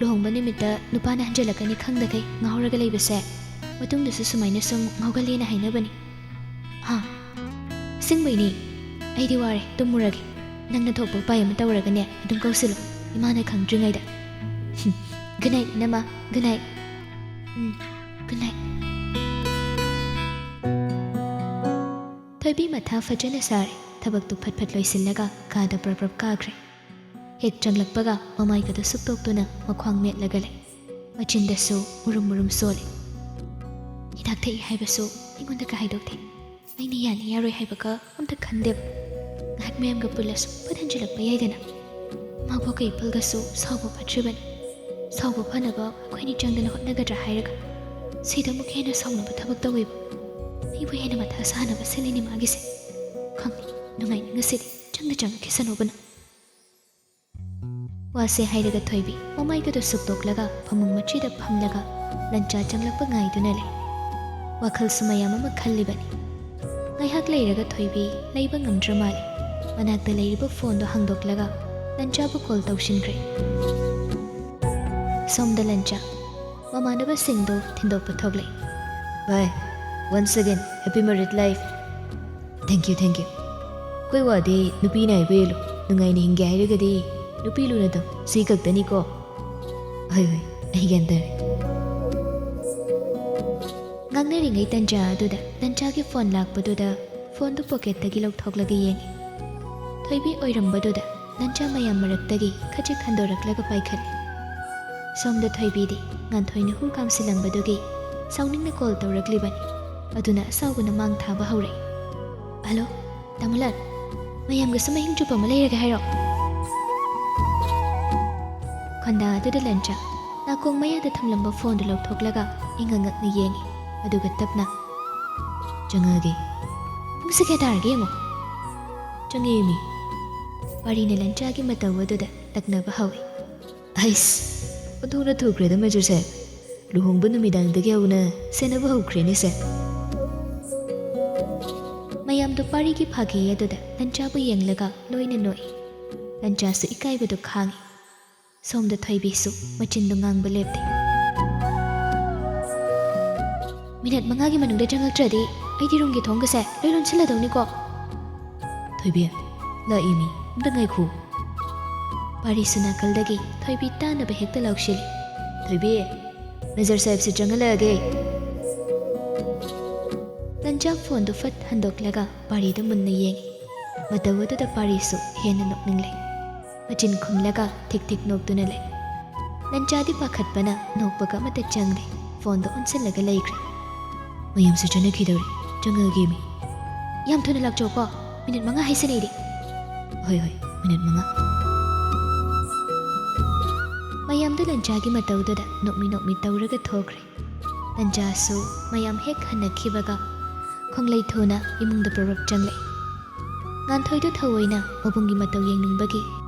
ꯂꯨꯍꯣꯡꯕ ꯅꯨꯃꯤꯠꯇ ꯅꯨꯄꯥꯅ ꯍꯟꯖꯤꯜꯂꯛꯀꯅꯤ ꯈꯪꯗꯈꯩ ꯉꯥꯎꯔꯒ ꯂꯩꯕꯁꯦ ꯃꯇꯨꯡꯗꯁꯨ ꯁꯨꯃꯥꯏꯅ ꯁꯨꯝ ꯉꯥꯎꯒꯜꯂꯦꯅ ꯍꯥꯏꯅꯕꯅꯤ"꯫ "ꯍꯥ? ꯑꯁꯦꯡꯕꯩꯅꯦ꯫ ꯑꯩꯗꯤ ꯋꯥꯔꯦ, ꯇꯨꯝꯃꯨꯔꯒꯦ꯫ ꯅꯪꯅ ꯊꯣꯛꯄ ꯎꯄꯥꯏ ꯑꯃ ꯇꯧꯔꯒꯅꯦ ꯑꯗꯨꯝ ꯀꯧꯁꯤꯜꯂꯨ, ꯏꯃꯥꯅ ꯈꯪꯗ꯭ꯔꯤꯉꯩꯗ꯫ ꯒꯨꯗ ꯅꯥꯏꯠ, ꯏꯅꯝꯃ꯫ Good night. Um, good night". ꯊꯣꯏꯕꯤ ꯃꯊꯥ ꯐꯖꯅ ꯁꯥꯔꯦ꯫ ꯊꯕꯛꯇꯨ ꯐꯠ ꯐꯠ ꯂꯣꯏꯁꯤꯜꯂꯒ ꯀꯥꯗ ꯄ꯭ꯔꯞ ꯄ꯭ꯔꯞ ꯀꯥꯈ꯭ꯔꯦ꯫ ꯍꯦꯛ ꯆꯪꯂꯛꯄꯒ ꯃꯃꯥꯏꯒꯗꯨ ꯁꯨꯛꯇꯣꯛꯇꯨꯅ ꯃꯈ꯭ꯋꯥꯡ ꯃꯦꯠꯂꯒ ꯂꯩ꯫ ꯃꯆꯤꯟꯗꯁꯨ ꯃꯨꯔꯨꯝ ꯃꯨꯔꯨꯝ ꯁꯣꯜꯂꯤ꯫ ꯍꯤꯗꯥꯛ ꯊꯛꯏ ꯍꯥꯏꯕꯁꯨ ꯑꯩꯉꯣꯟꯗꯒ ꯍꯥꯏꯗꯣꯛꯇꯦ꯫ ꯑꯩꯅ ꯌꯥꯅꯤ ꯌꯥꯔꯣꯏ ꯍꯥꯏꯕꯒ ꯑꯝꯇ ꯈꯟꯗꯦꯕ꯫ ꯉꯥꯏꯍꯥꯛ ꯃꯌꯥꯝꯒ ꯄꯨꯜꯂꯁꯨ ꯐꯠ ꯍꯟꯖꯤꯜꯂꯛꯄ ꯌꯥꯏꯗꯅ꯫ ꯃꯥꯕꯨ ꯀꯩ ꯄꯜꯒꯁꯨ ꯁꯥꯎꯕ ꯐꯠꯇ꯭ꯔꯤꯕꯅꯤ꯫ ꯁꯥꯎꯕ ꯐꯅꯕ ꯑꯩꯈꯣꯏꯅꯤ ꯆꯪꯗꯅ ꯍꯣꯠꯅꯒꯗ꯭ꯔꯥ ꯍꯥꯏꯔꯒ ꯁꯤꯗ ꯑꯃꯨꯛ ꯍꯦꯟꯅ ꯁꯥꯎꯅꯕ ꯊꯕꯛ ꯇꯧꯋꯦꯕ꯫ ꯑꯩꯕꯨ ꯍꯦꯟꯅ ꯃꯊꯥ ꯁꯥꯅꯕ ꯁꯤꯜꯂꯤꯅꯤ ꯃꯥꯒꯤꯁꯦ꯫ ꯈꯪꯗꯦ, ꯅꯨꯡꯉꯥꯏꯅꯤ ꯉꯁꯤꯗꯤ꯫ ꯆꯪꯗ ꯆꯪꯉꯛꯈꯤꯁꯅꯨꯕꯅ꯫ ꯋꯥꯁꯦ ꯍꯥꯏꯔꯒ ꯊꯣꯏꯕꯤ ꯃꯃꯥꯏꯒꯗꯨ ꯁꯨꯛꯇꯣꯛꯂꯒ ꯐꯃꯨꯡ ꯃꯆꯤꯗ ꯐꯝꯂꯒ ꯂꯟꯆꯥ ꯆꯪꯂꯛꯄ ꯉꯥꯏꯗꯨꯅ ꯂꯩ꯫ ꯋꯥꯈꯜꯁꯨ ꯃꯌꯥꯝ ꯑꯃ ꯈꯜꯂꯤꯕꯅꯤ꯫ ꯉꯥꯏꯍꯥꯛ ꯂꯩꯔꯒ ꯊꯣꯏꯕꯤ ꯂꯩꯕ ꯉꯝꯗ꯭ꯔ ꯃꯥꯜꯂꯦ꯫ ꯃꯅꯥꯛꯇ ꯂꯩꯔꯤꯕ ꯐꯣꯟꯗꯣ ꯍꯥꯡꯗꯣꯛꯂꯒ ꯂꯟꯆꯥꯕꯨ ꯀꯣꯜ ꯇꯧꯁꯤꯟꯈ꯭ꯔꯦ꯫ ꯁꯣꯝꯗ ꯂꯟꯆꯥ ꯃꯃꯥꯟꯅꯕꯁꯤꯡꯗꯨ ꯊꯤꯟꯗꯣꯛꯄ ꯊꯣꯛꯂꯦ꯫ "Bye, once again, happy married life." "Thank you, thank you." "ꯑꯩꯈꯣꯏ ꯋꯥꯗꯤ ꯅꯨꯄꯤꯅ ꯍꯥꯏꯕ ꯏꯜꯂꯨ, ꯅꯨꯡꯉꯥꯏꯅ ꯍꯤꯡꯒꯦ ꯍꯥꯏꯔꯒꯗꯤ ꯅꯨꯄꯤ ꯂꯨꯅ ꯇꯧ, ꯁꯤ ꯈꯛꯇꯅꯤꯀꯣ?" "ꯍꯣꯏ, ꯍꯣꯏ, ꯑꯩ ꯒ꯭ꯌꯥꯟ ꯇꯥꯔꯦ." ꯉꯥꯡꯅꯔꯤꯉꯩ ꯇꯟꯖꯥ ꯑꯗꯨꯗ ꯂꯟꯆꯥꯒꯤ ꯐꯣꯟ ꯂꯥꯛꯄꯗꯨꯗ ꯐꯣꯟꯗꯨ ꯄꯣꯀꯦꯠꯇꯒꯤ ꯂꯧꯊꯣꯛꯂꯒ ꯌꯦꯡꯉꯤ꯫ ꯊꯣꯏꯕꯤ ꯑꯣꯏꯔꯝꯕꯗꯨꯗ ꯂꯟꯆꯥ ꯃꯌꯥꯝ ꯃꯔꯛꯇꯒꯤ ꯈꯖꯤꯛ ꯍꯟꯗꯣꯔꯛꯂꯒ ꯄꯥꯏꯈꯠꯂꯤ꯫ ꯁꯣꯝꯗ ꯊꯣꯏꯕꯤꯗꯤ ꯉꯥꯟꯊꯣꯏꯅ ꯍꯨ ꯀꯥꯝꯁꯤꯜꯂꯝꯕꯗꯨꯒꯤ ꯁꯥꯎꯅꯤꯡꯅ ꯀꯣꯜ ꯇꯧꯔꯛꯂꯤꯕꯅꯤ꯫ ꯑꯗꯨꯅ ꯑꯁꯥꯎꯕꯅ ꯃꯥꯡ ꯊꯥꯕ ꯍꯧꯔꯛꯏ꯫ "ꯍꯜꯂꯣ, ꯇꯥꯃꯣꯂꯥꯜ, ꯃꯌꯥꯝꯒꯁꯨ ꯃꯍꯤꯡ ꯆꯨꯞꯄ ꯑꯃ ꯂꯩꯔꯒꯦ ꯍꯥꯏꯔꯣ?" ꯈꯣꯟꯗꯥ ꯑꯗꯨꯗ ꯂꯟꯆꯥ ꯅꯥꯀꯣꯡ ꯃꯌꯥꯗ ꯊꯝꯂꯝꯕ ꯐꯣꯟꯗꯨ ꯂꯧꯊꯣꯛꯂꯒ ꯏꯉꯛ ꯉꯛꯅ ꯌꯦꯡꯉꯤ, ꯑꯗꯨꯒ ꯇꯞꯅ, "ꯆꯪꯉꯛꯑꯒꯦ꯫ ꯄꯨꯡꯁꯦ ꯀꯌꯥ ꯇꯥꯔꯒꯦ ꯌꯦꯡꯉꯣ꯫" "ꯆꯪꯉꯛꯑꯦꯃꯤ꯫" ꯋꯥꯔꯤꯅ ꯂꯟꯆꯥꯒꯤ ꯃꯇꯧ ꯑꯗꯨꯗ ꯇꯛꯅꯕ ꯍꯧꯏ꯫ ꯑꯩꯁ, ꯑꯣꯟꯊꯣꯛꯅ ꯊꯨꯈ꯭ꯔꯦꯗ ꯃꯦꯖꯔ ꯁꯥꯍꯦꯕ꯫ ꯂꯨꯍꯣꯡꯕ ꯅꯨꯃꯤꯗꯥꯡꯗꯒꯤ ꯍꯧꯅ ꯁꯦꯟꯅꯕ ꯍꯧꯈ꯭ꯔꯦꯅꯦ ꯁꯦ꯫ ꯃꯌꯥꯝꯗꯣ ꯄꯥꯔꯤꯒꯤ ꯐꯥꯒꯤ ꯑꯗꯨꯗ ꯂꯟꯆꯥꯕꯨ ꯌꯦꯡꯂꯒ ꯂꯣꯏꯅ ꯅꯣꯛꯏ꯫ ꯂꯟꯆꯥꯁꯨ ꯏꯀꯥꯏꯕꯗꯨ ꯈꯥꯡꯏ꯫ ꯁꯣꯝꯗ ꯊꯣꯏꯕꯤꯁꯨ ꯃꯆꯤꯟꯗꯨ ꯉꯥꯡꯕ ꯂꯦꯞꯇꯦ꯫ "ꯃꯤꯅꯠ ꯃꯉꯥꯒꯤ ꯃꯅꯨꯡꯗ ꯆꯪꯉꯛꯇ꯭ꯔꯗꯤ ꯑꯩꯗꯤ ꯔꯨꯝꯒꯤ ꯊꯣꯡꯒꯁꯦ ꯂꯣꯏ ꯂꯣꯟꯁꯤꯜꯂꯗꯧꯅꯤꯀꯣ꯫" "ꯊꯣꯏꯕꯤ, ꯂꯥꯛꯏꯃꯤ, ꯑꯝꯇ ꯉꯥꯏꯈꯣ꯫" ꯄꯥꯔꯤꯁꯨ ꯅꯥꯀꯜꯗꯒꯤ ꯊꯣꯏꯕꯤ ꯇꯥꯅꯕ ꯍꯦꯛꯇ ꯂꯥꯎꯁꯤꯜꯂꯤ꯫ "ꯊꯣꯏꯕꯤ, ꯃꯦꯖꯔ ꯁꯥꯍꯦꯕꯁꯦ ꯆꯪꯍꯜꯂꯛꯑꯒꯦ꯫" ꯂꯟꯆꯥ ꯐꯣꯟꯗꯨ ꯐꯠ ꯍꯟꯗꯣꯛꯂꯒ ꯄꯥꯔꯤꯗꯨ ꯃꯨꯟꯅ ꯌꯦꯡꯉꯤ꯫ ꯃꯇꯧ ꯑꯗꯨꯗ ꯄꯥꯔꯤꯁꯨ ꯍꯦꯟꯅ ꯅꯣꯛꯅꯤꯡꯂꯦ꯫ ꯃꯆꯤꯟ ꯈꯨꯝꯂꯒ ꯊꯤꯛ ꯊꯤꯛ ꯅꯣꯛꯇꯨꯅ ꯂꯩ꯫ ꯂꯟꯆꯥꯗꯤ ꯄꯥꯈꯠꯄꯅ ꯅꯣꯛꯄꯒ ꯑꯃꯠꯇ ꯆꯪꯗꯦ, ꯐꯣꯟꯗꯣ ꯑꯣꯟꯁꯤꯜꯂꯒ ꯂꯩꯈ꯭ꯔꯦ꯫ "ꯃꯌꯥꯝꯁꯨ ꯆꯠꯅꯈꯤꯗꯧꯔꯦ, ꯆꯪꯉꯒꯦꯃꯤ꯫" "ꯌꯥꯝ ꯊꯨꯅ ꯂꯥꯛꯆꯧꯀꯣ, ꯃꯤꯅꯤꯠ ꯃꯉꯥ ꯍꯥꯏꯁꯤꯅꯤ ꯑꯩꯗꯤ꯫" "ꯍꯣꯏ ꯍꯣꯏ, ꯃꯤꯅꯤꯠ ꯃꯉꯥ꯫" ꯃꯌꯥꯝꯗꯨ ꯂꯟꯆꯥꯒꯤ ꯃꯇꯧꯗꯨꯗ ꯅꯣꯛꯃꯤ ꯅꯣꯛꯃꯤ ꯇꯧꯔꯒ ꯊꯣꯛꯈ꯭ꯔꯦ꯫ ꯂꯟꯆꯥꯁꯨ ꯃꯌꯥꯝ ꯍꯦꯛ ꯍꯟꯅꯈꯤꯕꯒ ꯈꯣꯡꯂꯩ ꯊꯨꯅ ꯏꯃꯨꯡꯗ ꯄꯔꯞ ꯆꯪꯂꯛꯏ꯫ ꯉꯥꯟꯊꯣꯏꯗꯨ ꯊꯑꯣꯏꯅ ꯃꯕꯨꯡꯒꯤ ꯃꯇꯧ ꯌꯦꯡꯅꯤꯡꯕꯒꯤ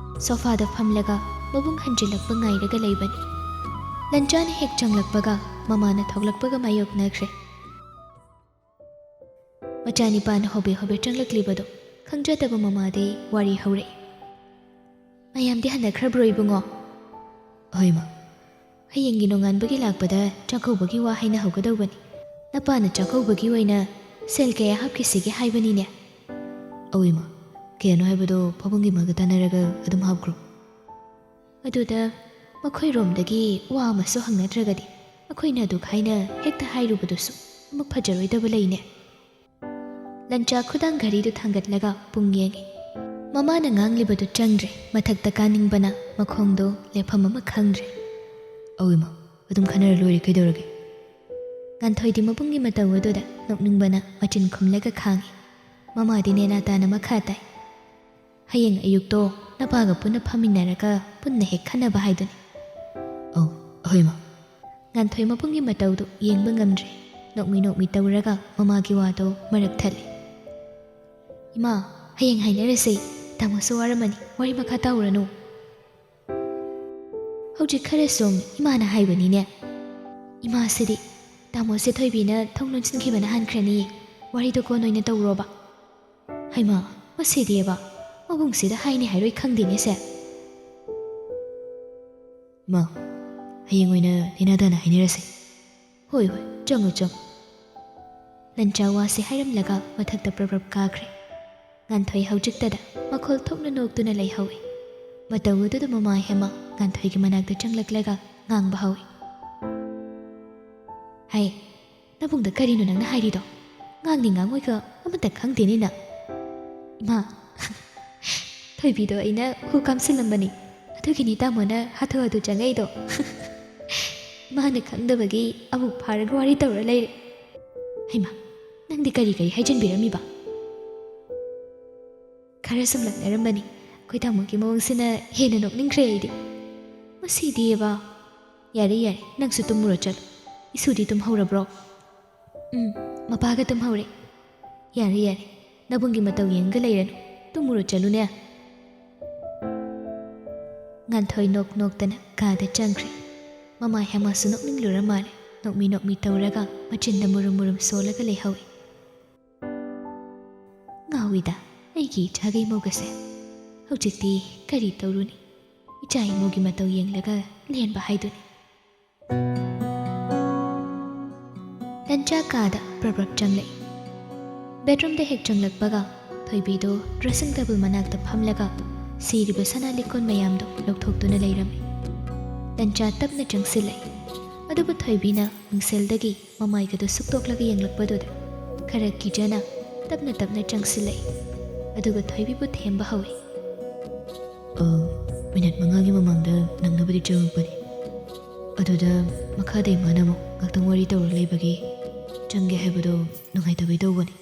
ꯁꯣꯐꯥꯗ ꯐꯝꯂꯒ ꯃꯕꯨꯡ ꯍꯟꯖꯤꯜꯂꯛꯄ ꯉꯥꯏꯔꯒ ꯂꯩꯕꯅꯤ꯫ ꯂꯟꯆꯥꯅ ꯍꯦꯛ ꯆꯪꯂꯛꯄꯒ ꯃꯃꯥꯅ ꯊꯣꯛꯂꯛꯄꯒ ꯃꯥꯌꯣꯛꯅꯈ꯭ꯔꯦ꯫ ꯃꯆꯥꯅꯤꯄꯥꯅ ꯍꯣꯕꯦ ꯍꯣꯕꯦ ꯆꯪꯂꯛꯂꯤꯕꯗꯨ ꯈꯪꯖꯗꯕ ꯃꯃꯥꯗꯤ ꯋꯥꯔꯤ ꯍꯧꯔꯛꯏ꯫ "ꯃꯌꯥꯝꯗꯤ ꯍꯟꯅꯈ꯭ꯔꯕ꯭ꯔꯣ ꯏꯕꯨꯡꯉꯣ?" "ꯍꯣꯏ ꯃꯥ꯫" "ꯍꯌꯦꯡꯒꯤ ꯅꯣꯡꯉꯥꯟꯕꯒꯤ ꯂꯥꯛꯄꯗ ꯆꯥꯛꯀꯧꯕꯒꯤ ꯋꯥ ꯍꯥꯏꯅꯍꯧꯒꯗꯧꯕꯅꯤ꯫ ꯅꯄꯥꯅ ꯆꯥꯛꯀꯧꯕꯒꯤ ꯑꯣꯏꯅ ꯁꯦꯜ ꯀꯌꯥ ꯍꯥꯞꯈꯤꯁꯤꯒꯦ ꯍꯥꯏꯕꯅꯤꯅꯦ?" "ꯑꯧ ꯏꯃꯥ, ꯀꯌꯥꯅꯣ ꯍꯥꯏꯕꯗꯣ ꯄꯥꯕꯨꯡꯒꯤ ꯃꯥꯒ ꯇꯥꯟꯅꯔꯒ ꯑꯗꯨꯝ ꯍꯥꯞꯈ꯭ꯔꯣ꯫" ꯑꯗꯨꯗ ꯃꯈꯣꯏꯔꯣꯝꯗꯒꯤ ꯋꯥ ꯑꯃꯁꯨ ꯍꯪꯅꯗ꯭ꯔꯒꯗꯤ ꯑꯩꯈꯣꯏꯅ ꯑꯗꯨ ꯈꯥꯏꯅ ꯍꯦꯛꯇ ꯍꯥꯏꯔꯨꯕꯗꯨꯁꯨ ꯑꯃꯨꯛ ꯐꯖꯔꯣꯏꯗꯕ ꯂꯩꯅꯦ꯫ ꯂꯟꯆꯥ ꯈꯨꯗꯥꯡ ꯘꯔꯤꯗꯨ ꯊꯥꯡꯒꯠꯂꯒ ꯄꯨꯡ ꯌꯦꯡꯉꯤ꯫ ꯃꯃꯥꯅ ꯉꯥꯡꯂꯤꯕꯗꯨ ꯆꯪꯗ꯭ꯔꯦ꯫ ꯃꯊꯛꯇ ꯀꯥꯅꯤꯡꯕꯅ ꯃꯈꯣꯡꯗꯣ ꯂꯦꯞꯐꯝ ꯑꯃ ꯈꯪꯗ꯭ꯔꯦ꯫ "ꯑꯧ ꯏꯃꯥ, ꯑꯗꯨꯝ ꯈꯟꯅꯔ ꯂꯣꯏꯔꯦ, ꯀꯩꯗꯧꯔꯒꯦ?" ꯉꯥꯟꯊꯣꯏꯗꯤ ꯃꯕꯨꯡꯒꯤ ꯃꯇꯧ ꯑꯗꯨꯗ ꯅꯣꯛꯅꯤꯡꯕꯅ ꯃꯆꯤꯟ ꯈꯨꯝꯂꯒ ꯈꯥꯡꯉꯤ꯫ ꯃꯃꯥꯗꯤ ꯅꯦꯅꯥ ꯇꯥꯅ ꯃꯈꯥ ꯇꯥꯏ꯫ "ꯍꯌꯦꯡ ꯑꯌꯨꯛꯇꯣ ꯅꯄꯥꯒ ꯄꯨꯟꯅ ꯐꯝꯃꯤꯟꯅꯔꯒ ꯄꯨꯟꯅ ꯍꯦꯛ ꯈꯟꯅꯕ ꯍꯥꯏꯗꯨꯅꯤ꯫" "ꯑꯧ, ꯍꯣꯏ ꯃꯥ꯫" ꯉꯥꯟꯊꯣꯏ ꯃꯕꯨꯡꯒꯤ ꯃꯇꯧꯗꯨ ꯌꯦꯡꯕ ꯉꯝꯗ꯭ꯔꯦ꯫ ꯅꯣꯛꯃꯤ ꯅꯣꯛꯃꯤ ꯇꯧꯔꯒ ꯃꯃꯥꯒꯤ ꯋꯥꯗꯣ ꯃꯔꯛ ꯊꯠꯂꯤ꯫ "ꯏꯃꯥ, ꯍꯌꯦꯡ ꯍꯥꯏꯅꯔꯁꯦ꯫ ꯇꯥꯃꯣꯁꯨ ꯋꯥꯔꯝꯃꯅꯤ, ꯋꯥꯔꯤ ꯃꯈꯥ ꯇꯥꯎꯔꯅꯨ꯫" ꯍꯧꯖꯤꯛ ꯈꯔ ꯁꯨꯝ ꯏꯃꯥꯅ ꯍꯥꯏꯕꯅꯤꯅꯦ꯫ ꯏꯃꯥꯁꯤꯗꯤ ꯇꯥꯃꯣꯁꯦ ꯊꯣꯏꯕꯤꯅ ꯊꯣꯡ ꯂꯣꯟꯁꯤꯟꯈꯤꯕꯅ ꯍꯥꯟꯈ꯭ꯔꯅꯤ, ꯋꯥꯔꯤꯗꯣ ꯀꯣꯟ ꯑꯣꯏꯅ ꯇꯧꯔꯣꯕ꯫ ꯍꯩꯃꯥ, ꯃꯁꯤꯗꯤꯕ, ꯃꯕꯨꯡꯁꯤꯗ ꯍꯥꯏꯅꯤ ꯍꯥꯏꯔꯣꯏ ꯈꯪꯗꯦꯅꯦ ꯁꯦ꯫ ꯃꯥ, ꯍꯌꯦꯡ ꯑꯣꯏꯅ ꯅꯦꯅꯥꯗꯥꯅ ꯍꯥꯏꯅꯔꯁꯦ꯫ ꯍꯣꯏ ꯍꯣꯏ, ꯆꯪꯉꯣ ꯆꯪꯉꯣ꯫ ꯂꯟꯆꯥ ꯋꯥꯁꯦ ꯍꯥꯏꯔꯝꯂꯒ ꯃꯊꯛꯇ ꯄ꯭ꯔꯞ ꯄ꯭ꯔꯞ ꯀꯥꯈ꯭ꯔꯦ꯫ ꯉꯥꯟꯊꯣꯏ ꯍꯧꯖꯤꯛꯇꯗ ꯃꯈꯣꯜ ꯊꯣꯛꯅ ꯅꯣꯛꯇꯨꯅ ꯂꯩꯍꯧꯏ꯫ ꯃꯇꯧ ꯑꯗꯨꯗ ꯃꯃꯥ ꯍꯦꯃꯥ ꯉꯥꯟꯊꯣꯏꯒꯤ ꯃꯅꯥꯛꯇ ꯆꯪꯂꯛꯂꯒ ꯉꯥꯡꯕ ꯍꯧꯏ꯫ ꯍꯩ, ꯅꯕꯨꯡꯗ ꯀꯔꯤꯅꯣ ꯅꯪꯅ ꯍꯥꯏꯔꯤꯗꯣ? ꯉꯥꯡꯅꯤ ꯉꯥꯡꯉꯣꯏꯒ ꯑꯃꯠꯇ ꯈꯪꯗꯦꯅꯦ ꯅꯪ꯫ ꯏꯃꯥ, ꯊꯣꯏꯕꯤꯗꯣ ꯑꯩꯅ ꯍꯨ ꯀꯥꯝꯁꯤꯜꯂꯝꯕꯅꯤ, ꯑꯗꯨꯒꯤꯅꯤ ꯇꯥꯃꯣꯅ ꯍꯥꯊꯨ ꯍꯥꯊꯨ ꯆꯪꯉꯛꯏꯗꯣ꯫ ꯃꯥꯅ ꯈꯪꯗꯕꯒꯤ ꯑꯃꯨꯛ ꯐꯥꯔꯒ ꯋꯥꯔꯤ ꯇꯧꯔ ꯂꯩꯔꯦ꯫ ꯍꯩꯃꯥ, ꯅꯪꯗꯤ ꯀꯔꯤ ꯀꯔꯤ ꯍꯥꯏꯖꯤꯟꯕꯤꯔꯝꯃꯤꯕ? ꯈꯔ ꯁꯨꯝ ꯂꯛꯅꯔꯝꯕꯅꯤ꯫ ꯑꯩꯈꯣꯏ ꯇꯥꯃꯣꯒꯤ ꯃꯑꯣꯡꯁꯤꯅ ꯍꯦꯟꯅ ꯅꯣꯛꯅꯤꯡꯈ꯭ꯔꯦ ꯑꯩꯗꯤ꯫ ꯃꯁꯤꯗꯤꯕ꯫ ꯌꯥꯔꯦ ꯌꯥꯔꯦ, ꯅꯪꯁꯨ ꯇꯨꯝꯃꯨꯔꯣ ꯆꯠꯂꯣ꯫ ꯏꯁꯨꯗꯤ ꯇꯨꯝꯍꯧꯔꯕ꯭ꯔꯣ? ꯎꯝ, ꯃꯄꯥꯒ ꯇꯨꯝꯍꯧꯔꯦ꯫ ꯌꯥꯔꯦ ꯌꯥꯔꯦ, ꯅꯕꯨꯡꯒꯤ ꯃꯇꯧ ꯌꯦꯡꯒ ꯂꯩꯔꯅꯨ, ꯇꯨꯝꯃꯨꯔꯣ ꯆꯠꯂꯨꯅꯦ꯫ ꯉꯥꯟꯊꯣꯏ ꯅꯣꯛ ꯅꯣꯛꯇꯅ ꯀꯥꯗ ꯆꯪꯈ꯭ꯔꯦ꯫ ꯃꯃꯥ ꯍꯦꯃꯥꯁꯨ ꯅꯣꯛꯅꯤꯡꯂꯨꯔ ꯃꯥꯜꯂꯦ꯫ ꯅꯣꯛꯃꯤ ꯅꯣꯛꯃꯤ ꯇꯧꯔꯒ ꯃꯆꯤꯟꯗ ꯃꯨꯔꯨꯝ ꯃꯨꯔꯨꯝ ꯁꯣꯜꯂꯒ ꯂꯩꯍꯧꯏ꯫ ꯉꯥꯎꯏꯗ ꯑꯩꯒꯤ ꯏꯆꯥꯒꯤ ꯃꯧꯒꯁꯦ꯫ ꯍꯧꯖꯤꯛꯇꯤ ꯀꯔꯤ ꯇꯧꯔꯨꯅꯤ? ꯏꯆꯥ ꯏꯃꯧꯒꯤ ꯃꯇꯧ ꯌꯦꯡꯂꯒ ꯂꯦꯟꯕ ꯍꯥꯏꯗꯨꯅꯤ꯫ ꯂꯟꯆꯥ ꯀꯥꯗ ꯄ꯭ꯔꯞ ꯄ꯭ꯔꯞ ꯆꯪꯂꯛꯏ꯫ ꯕꯦꯗꯔꯨꯝꯗ ꯍꯦꯛ ꯆꯪꯂꯛꯄꯒ ꯊꯣꯏꯕꯤꯗꯣ ꯗ꯭ꯔꯦꯁꯤꯡ ꯇꯦꯕꯜ ꯃꯅꯥꯛꯇ ꯐꯝꯂꯒ ꯁꯤꯔꯤꯕ ꯁꯅꯥ ꯂꯤꯛꯀꯣꯟ ꯃꯌꯥꯝꯗꯣ ꯂꯧꯊꯣꯛꯇꯨꯅ ꯂꯩꯔꯝꯃꯤ꯫ ꯂꯟꯆꯥ ꯇꯞꯅ ꯆꯪꯁꯤꯜꯂꯛꯏ꯫ ꯑꯗꯨꯕꯨ ꯊꯣꯏꯕꯤꯅ ꯃꯤꯡꯁꯦꯜꯗꯒꯤ ꯃꯃꯥꯏꯒꯗꯨ ꯁꯨꯛꯇꯣꯛꯂꯒ ꯌꯦꯡꯂꯛꯄꯗꯨꯗ ꯈꯔ ꯀꯤꯖꯅ ꯇꯞꯅ ꯇꯞꯅ ꯆꯪꯁꯤꯜꯂꯛꯏ꯫ ꯑꯗꯨꯒ ꯊꯣꯏꯕꯤꯕꯨ ꯊꯦꯝꯕ ꯍꯧꯏ꯫ "ꯑ, ꯃꯤꯅꯠ ꯃꯉꯥꯒꯤ ꯃꯃꯥꯡꯗ ꯅꯪꯅꯕꯗꯤ ꯆꯪꯉꯛꯄꯅꯤ꯫ ꯑꯗꯨꯗ ꯃꯈꯥꯗ ꯏꯃꯥꯅ ꯑꯃꯨꯛ ꯉꯥꯛꯇꯪ ꯋꯥꯔꯤ ꯇꯧꯔ ꯂꯩꯕꯒꯤ ꯆꯪꯒꯦ ꯍꯥꯏꯕꯗꯣ ꯅꯨꯡꯉꯥꯏꯇꯕꯩ ꯇꯧꯕꯅꯤ꯫"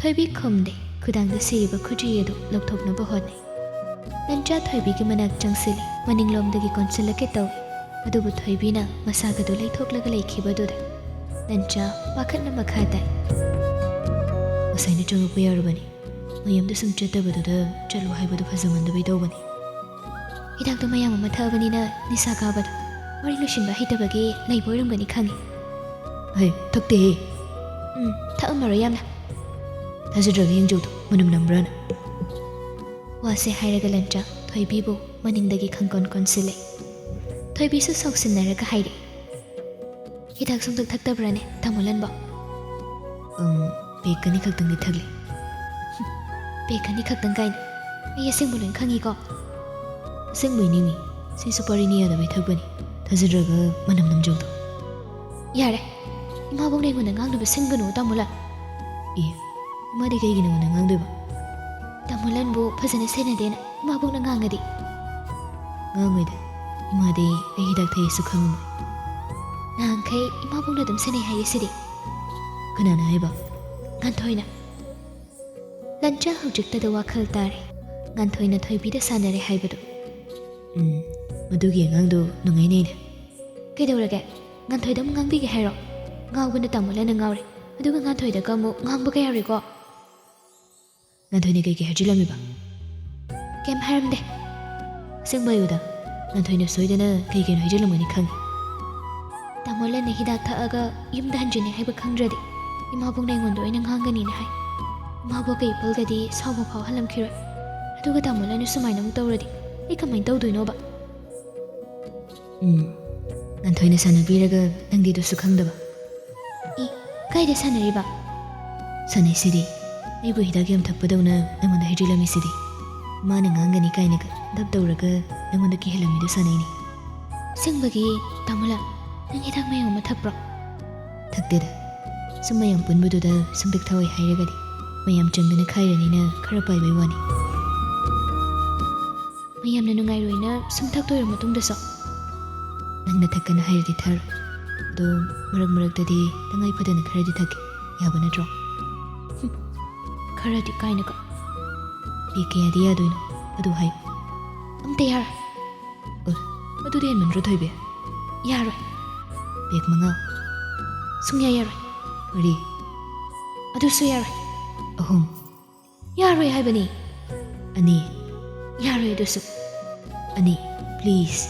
ꯊꯣꯏꯕꯤ ꯈꯨꯝꯗꯦ꯫ ꯈꯨꯗꯥꯡꯗ ꯁꯤꯔꯤꯕ ꯈꯨꯖꯤ ꯑꯗꯨ ꯂꯧꯊꯣꯛꯅꯕ ꯍꯣꯠꯅꯩ꯫ ꯂꯟꯆꯥ ꯊꯣꯏꯕꯤꯒꯤ ꯃꯅꯥꯛ ꯆꯪꯁꯤꯜꯂꯤ꯫ ꯃꯅꯤꯡꯂꯣꯝꯗꯒꯤ ꯀꯣꯟꯁꯤꯜꯂꯛꯀꯦ ꯇꯧꯏ꯫ ꯑꯗꯨꯕꯨ ꯊꯣꯏꯕꯤꯅ ꯃꯁꯥꯒꯗꯨ ꯂꯩꯊꯣꯛꯂꯒ ꯂꯩꯈꯤꯕꯗꯨꯗ ꯂꯟꯆꯥ ꯄꯥꯈꯠꯅ ꯃꯈꯥ ꯇꯥꯏ꯫ "ꯉꯁꯥꯏꯅ ꯆꯪꯉꯛꯄ ꯌꯥꯔꯕꯅꯤ꯫ ꯃꯌꯨꯝꯗ ꯁꯨꯝ ꯆꯠꯇꯕꯗꯨꯗ ꯆꯠꯂꯨ ꯍꯥꯏꯕꯗꯨ ꯐꯖꯃꯟꯗꯕꯩ ꯇꯧꯕꯅꯤ꯫" ꯍꯤꯗꯥꯛꯇꯣ ꯃꯌꯥꯝ ꯑꯃ ꯊꯛꯑꯕꯅꯤꯅ ꯅꯤꯁꯥ ꯀꯥꯕꯗꯣ ꯋꯥꯔꯤ ꯂꯣꯏꯁꯤꯟꯕ ꯍꯩꯇꯕꯒꯤ ꯂꯩꯕ ꯑꯣꯏꯔꯝꯒꯅꯤ ꯈꯪꯉꯤ꯫ ꯍꯩ, ꯊꯛꯇꯦꯍꯦ꯫ ꯎꯝ, ꯊꯛꯑꯝꯃꯔꯣꯏ ꯌꯥꯝꯅ꯫ ꯊꯥꯖꯗ꯭ꯔꯒ ꯌꯦꯡꯖꯧꯗꯣ, ꯃꯅꯝ ꯅꯝꯕ꯭ꯔꯥꯅ꯫ ꯋꯥꯁꯦ ꯍꯥꯏꯔꯒ ꯂꯟꯆꯥ ꯊꯣꯏꯕꯤꯕꯨ ꯃꯅꯤꯡꯗꯒꯤ ꯈꯪꯀꯣꯟ ꯀꯣꯟꯁꯤꯜꯂꯦ꯫ ꯊꯣꯏꯕꯤꯁꯨ ꯁꯥꯎꯁꯤꯟꯅꯔꯒ ꯍꯥꯏꯔꯦ, "ꯍꯤꯗꯥꯛ ꯁꯨꯡꯊꯛ ꯊꯛꯇꯕ꯭ꯔꯥꯅꯦ, ꯇꯥꯃꯣ ꯂꯟꯕꯣ?" "ꯎꯝ, ꯄꯦꯛ ꯑꯅꯤ ꯈꯛꯇꯪꯗꯤ ꯊꯛꯂꯤ꯫" "ꯄꯦꯛ ꯑꯅꯤ ꯈꯛꯇꯪ ꯀꯥꯏꯅ? ꯑꯩ ꯑꯁꯦꯡꯕ ꯂꯣꯏ ꯈꯪꯉꯤꯀꯣ꯫" "ꯑꯁꯦꯡꯕꯩꯅꯦꯃꯤ, ꯁꯤ ꯁꯨꯄꯔꯤꯅꯤ ꯌꯥꯗꯕꯩ ꯊꯛꯄꯅꯤ꯫ ꯊꯥꯖꯗ꯭ꯔꯒ ꯃꯅꯝ ꯅꯝꯖꯧꯗꯣ꯫" "ꯌꯥꯔꯦ, ꯏꯃꯥꯕꯣꯛꯅ ꯑꯩꯉꯣꯟꯗ ꯉꯥꯡꯅꯕ ꯁꯤꯟꯒꯅꯨ, ꯇꯥꯃꯣ ꯂꯟ꯫" "ꯑꯦ, ꯏꯃꯥꯗꯤ ꯀꯩꯒꯤ ꯅꯉꯣꯟꯗ ꯉꯥꯡꯗꯣꯏꯕ?" "ꯇꯥꯃꯣ ꯂꯟꯕꯨ ꯐꯖꯅ ꯁꯦꯟꯅꯗꯦꯅ ꯏꯃꯥꯕꯣꯛꯅ ꯉꯥꯡꯉꯗꯤ?" "ꯉꯥꯡꯉꯣꯏꯗ, ꯏꯃꯥꯗꯤ ꯑꯩ ꯍꯤꯗꯥꯛ ꯊꯛꯑꯦꯁꯨ ꯈꯪꯉꯝꯃꯣꯏ꯫" "ꯅꯍꯥꯟꯈꯩ ꯏꯃꯥꯕꯣꯛꯅ ꯑꯗꯨꯝ ꯁꯦꯟꯅꯩ ꯍꯥꯏꯌꯦ ꯁꯤꯗꯤ꯫" "ꯀꯅꯥꯅ ꯍꯥꯏꯕ?" "ꯉꯥꯟꯊꯣꯏꯅ꯫" ꯂꯟꯆꯥ ꯍꯧꯖꯤꯛꯇꯗ ꯋꯥꯈꯜ ꯇꯥꯔꯦ꯫ ꯉꯥꯟꯊꯣꯏꯅ ꯊꯣꯏꯕꯤꯗ ꯁꯥꯟꯅꯔꯦ ꯍꯥꯏꯕꯗꯣ꯫ "ꯎꯝ, ꯃꯗꯨꯒꯤ ꯑꯉꯥꯡꯗꯣ ꯅꯨꯡꯉꯥꯏꯅꯦꯅꯦ꯫" "ꯀꯩꯗꯧꯔꯒꯦ? ꯉꯥꯟꯊꯣꯏꯗ ꯑꯃꯨꯛ ꯉꯥꯡꯕꯤꯒꯦ ꯍꯥꯏꯔꯣ? ꯉꯥꯎꯕꯅ ꯇꯥꯃꯣ ꯂꯟꯅ ꯉꯥꯎꯔꯦ, ꯑꯗꯨꯒ ꯉꯥꯟꯊꯣꯏꯗꯒ ꯑꯃꯨꯛ ꯉꯥꯡꯕꯒ ꯌꯥꯎꯔꯦꯀꯣ꯫" "ꯉꯥꯟꯊꯣꯏꯅ ꯀꯩꯀꯩ ꯍꯥꯏꯖꯤꯜꯂꯝꯃꯤꯕ?" "ꯀꯩꯝ ꯍꯥꯏꯔꯝꯗꯦ꯫" "ꯑꯁꯦꯡꯕ ꯍꯥꯏꯌꯨꯗ, ꯉꯥꯟꯊꯣꯏꯅ ꯁꯣꯏꯗꯅ ꯀꯩ ꯀꯩꯅꯣ ꯍꯥꯏꯖꯤꯜꯂꯝꯒꯅꯤ ꯈꯪꯉꯤ꯫" "ꯇꯥꯃꯣ ꯂꯟꯅ ꯍꯤꯗꯥꯛ ꯊꯛꯑꯒ ꯌꯨꯝꯗ ꯍꯟꯖꯤꯟꯅꯤ ꯍꯥꯏꯕ ꯈꯪꯗ꯭ꯔꯗꯤ ꯏꯃꯥꯕꯣꯛꯅ ꯑꯩꯉꯣꯟꯗ ꯑꯣꯏꯅ ꯉꯥꯡꯒꯅꯤꯅ ꯍꯥꯏ꯫ ꯏꯃꯥꯕꯣꯛꯀ ꯏꯄꯜꯒꯗꯤ ꯁꯥꯎꯕ ꯐꯥꯎ ꯍꯜꯂꯝꯈꯤꯔꯣꯏ꯫ ꯑꯗꯨꯒ ꯇꯥꯃꯣ ꯂꯟꯅ ꯁꯨꯃꯥꯏꯅ ꯑꯃꯨꯛ ꯇꯧꯔꯗꯤ ꯑꯩ ꯀꯃꯥꯏꯅ ꯇꯧꯗꯣꯏꯅꯣꯕ?" "ꯎꯝ, ꯉꯥꯟꯊꯣꯏꯅ ꯁꯥꯟꯅꯕꯤꯔꯒ ꯅꯪꯗꯤ ꯑꯗꯨꯁꯨ ꯈꯪꯗꯕ?" "ꯏ, ꯀꯥꯏꯗ ꯁꯥꯟꯅꯔꯤꯕ?" "ꯁꯥꯟꯅꯩꯁꯤꯗꯤ, ꯑꯩꯕꯨ ꯍꯤꯗꯥꯛ ꯌꯥꯝ ꯊꯛꯄꯗꯧꯅ ꯅꯪꯉꯣꯟꯗ ꯍꯩꯖꯤꯜꯂꯝꯃꯤꯁꯤꯗꯤ꯫ ꯃꯥꯅ ꯉꯥꯡꯒꯅꯤ ꯀꯥꯏꯅꯒ ꯗꯞ ꯇꯧꯔꯒ ꯅꯪꯉꯣꯟꯗ ꯀꯤꯍꯜꯂꯝꯃꯤꯗꯣ ꯁꯥꯟꯅꯩꯅꯦ꯫" "ꯑꯁꯦꯡꯕꯒꯤ, ꯇꯥꯃꯣ ꯂꯟ, ꯅꯪ ꯍꯤꯗꯥꯛ ꯃꯌꯥꯝ ꯑꯃ ꯊꯛꯄ꯭ꯔꯣ?" "ꯊꯛꯇꯦꯗ, ꯁꯨꯝ ꯃꯌꯥꯝ ꯄꯨꯟꯕꯗꯨꯗ ꯁꯨꯝ ꯄꯤꯛꯊꯧꯏ ꯍꯥꯏꯔꯒꯗꯤ ꯃꯌꯥꯝ ꯆꯪꯗꯅ ꯈꯥꯏꯔꯅꯤꯅ ꯈꯔ ꯄꯥꯏꯕꯩ ꯋꯥꯅꯤ꯫" "ꯃꯌꯥꯝꯅ ꯅꯨꯡꯉꯥꯏꯔꯣꯏꯅ ꯁꯨꯝ ꯊꯛꯇꯣꯏꯔꯣ ꯃꯇꯨꯡꯗꯁꯨ?" "ꯅꯪꯅ ꯊꯛꯀꯅ ꯍꯥꯏꯔꯗꯤ ꯊꯛꯑꯔꯣꯏ꯫ ꯑꯗꯣ ꯃꯔꯛ ꯃꯔꯛꯇꯗꯤ ꯇꯉꯥꯏ ꯐꯗꯅ ꯈꯔꯗꯤ ꯊꯛꯀꯦ꯫ ꯌꯥꯕ ꯅꯠꯇ꯭ꯔꯣ?" "ꯍꯨꯝ, ꯈꯔꯗꯤ ꯀꯥꯏꯅꯒ꯫ ꯄꯦꯛ ꯀꯌꯥꯗꯤ ꯌꯥꯗꯣꯏꯅꯣ? ꯑꯗꯨ ꯍꯥꯏꯌꯨ꯫" "ꯑꯝꯇ ꯌꯥꯔꯣꯏ꯫" "ꯑꯣ, ꯑꯗꯨꯗꯤ ꯍꯦꯟꯃꯟꯗ꯭ꯔꯣ ꯊꯣꯏꯕꯤ?" "ꯌꯥꯔꯣꯏ꯫" "ꯄꯦꯛ ꯃꯉꯥ꯫" "ꯁꯨꯡꯌꯥ ꯌꯥꯔꯣꯏ꯫" "ꯃꯔꯤ꯫" "ꯑꯗꯨꯁꯨ ꯌꯥꯔꯣꯏ꯫" "ꯑꯍꯨꯝ꯫" "ꯌꯥꯔꯣꯏ ꯍꯥꯏꯕꯅꯤ꯫" "ꯑꯅꯤ꯫" "ꯌꯥꯔꯣꯏ ꯑꯗꯨꯁꯨ꯫" ꯑꯅꯤ, please꯫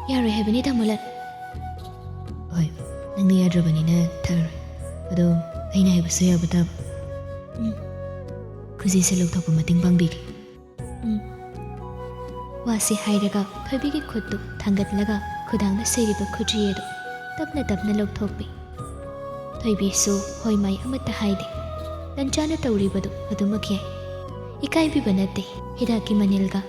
ꯌꯥꯔꯣꯏ ꯍꯥꯏꯕꯅꯤ, ꯇꯥꯃꯣꯂꯥꯜ꯫ ꯍꯣꯏ, ꯅꯪꯅ ꯌꯥꯗ꯭ꯔꯕꯅꯤꯅ ꯊꯛꯑꯔꯣꯏ꯫ ꯑꯗꯣ ꯑꯩꯅ ꯍꯥꯏꯕꯁꯨ ꯌꯥꯕ ꯇꯥꯕ꯫ ꯎꯝ꯫ ꯈꯨꯖꯤꯁꯦ ꯂꯧꯊꯣꯛꯄ ꯃꯇꯦꯡ ꯄꯥꯡꯕꯤꯒꯦ꯫ ꯎꯝ꯫ ꯋꯥꯁꯤ ꯍꯥꯏꯔꯒ ꯊꯣꯏꯕꯤꯒꯤ ꯈꯨꯠꯇꯨ ꯊꯥꯡꯒꯠꯂꯒ ꯈꯨꯗꯥꯡꯗ ꯁꯤꯔꯤꯕ ꯈꯨꯖꯤ ꯑꯗꯨ ꯇꯞꯅ ꯇꯞꯅ ꯂꯧꯊꯣꯛꯄꯤ꯫ ꯊꯣꯏꯕꯤꯁꯨ ꯍꯣꯏ ꯃꯥꯏ ꯑꯃꯠꯇ ꯍꯥꯏꯗꯦ꯫ ꯂꯟꯆꯥꯅ ꯇꯧꯔꯤꯕꯗꯨ ꯑꯗꯨꯃꯛ ꯌꯥꯏ꯫ ꯏꯀꯥꯏꯕꯤꯕ ꯅꯠꯇꯦ꯫ ꯍꯤꯗꯥꯛꯀꯤ ꯃꯅꯤꯜꯒ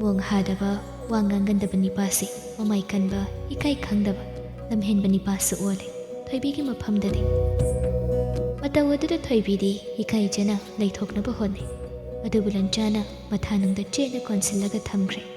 ꯃꯣꯡ ꯍꯥꯗꯕ, ꯋꯥ ꯉꯥꯡꯒꯟꯗꯕ ꯅꯤꯄꯥꯁꯤ ꯃꯃꯥꯏ ꯀꯟꯕ, ꯏꯀꯥꯏ ꯈꯪꯗꯕ, ꯂꯝꯍꯦꯟꯕ ꯅꯤꯄꯥꯁꯨ ꯑꯣꯜꯂꯦ ꯊꯣꯏꯕꯤꯒꯤ ꯃꯐꯝꯗꯗꯤ꯫ ꯃꯇꯧ ꯑꯗꯨꯗ ꯊꯣꯏꯕꯤꯗꯤ ꯏꯀꯥꯏꯖꯅ ꯂꯩꯊꯣꯛꯅꯕ ꯍꯣꯠꯅꯩ꯫ ꯑꯗꯨꯕꯨ ꯂꯟꯆꯥꯅ ꯃꯊꯥꯅꯨꯡꯗ ꯆꯦꯠꯅ ꯀꯣꯟꯁꯤꯜꯂꯒ ꯊꯝꯈ꯭ꯔꯦ꯫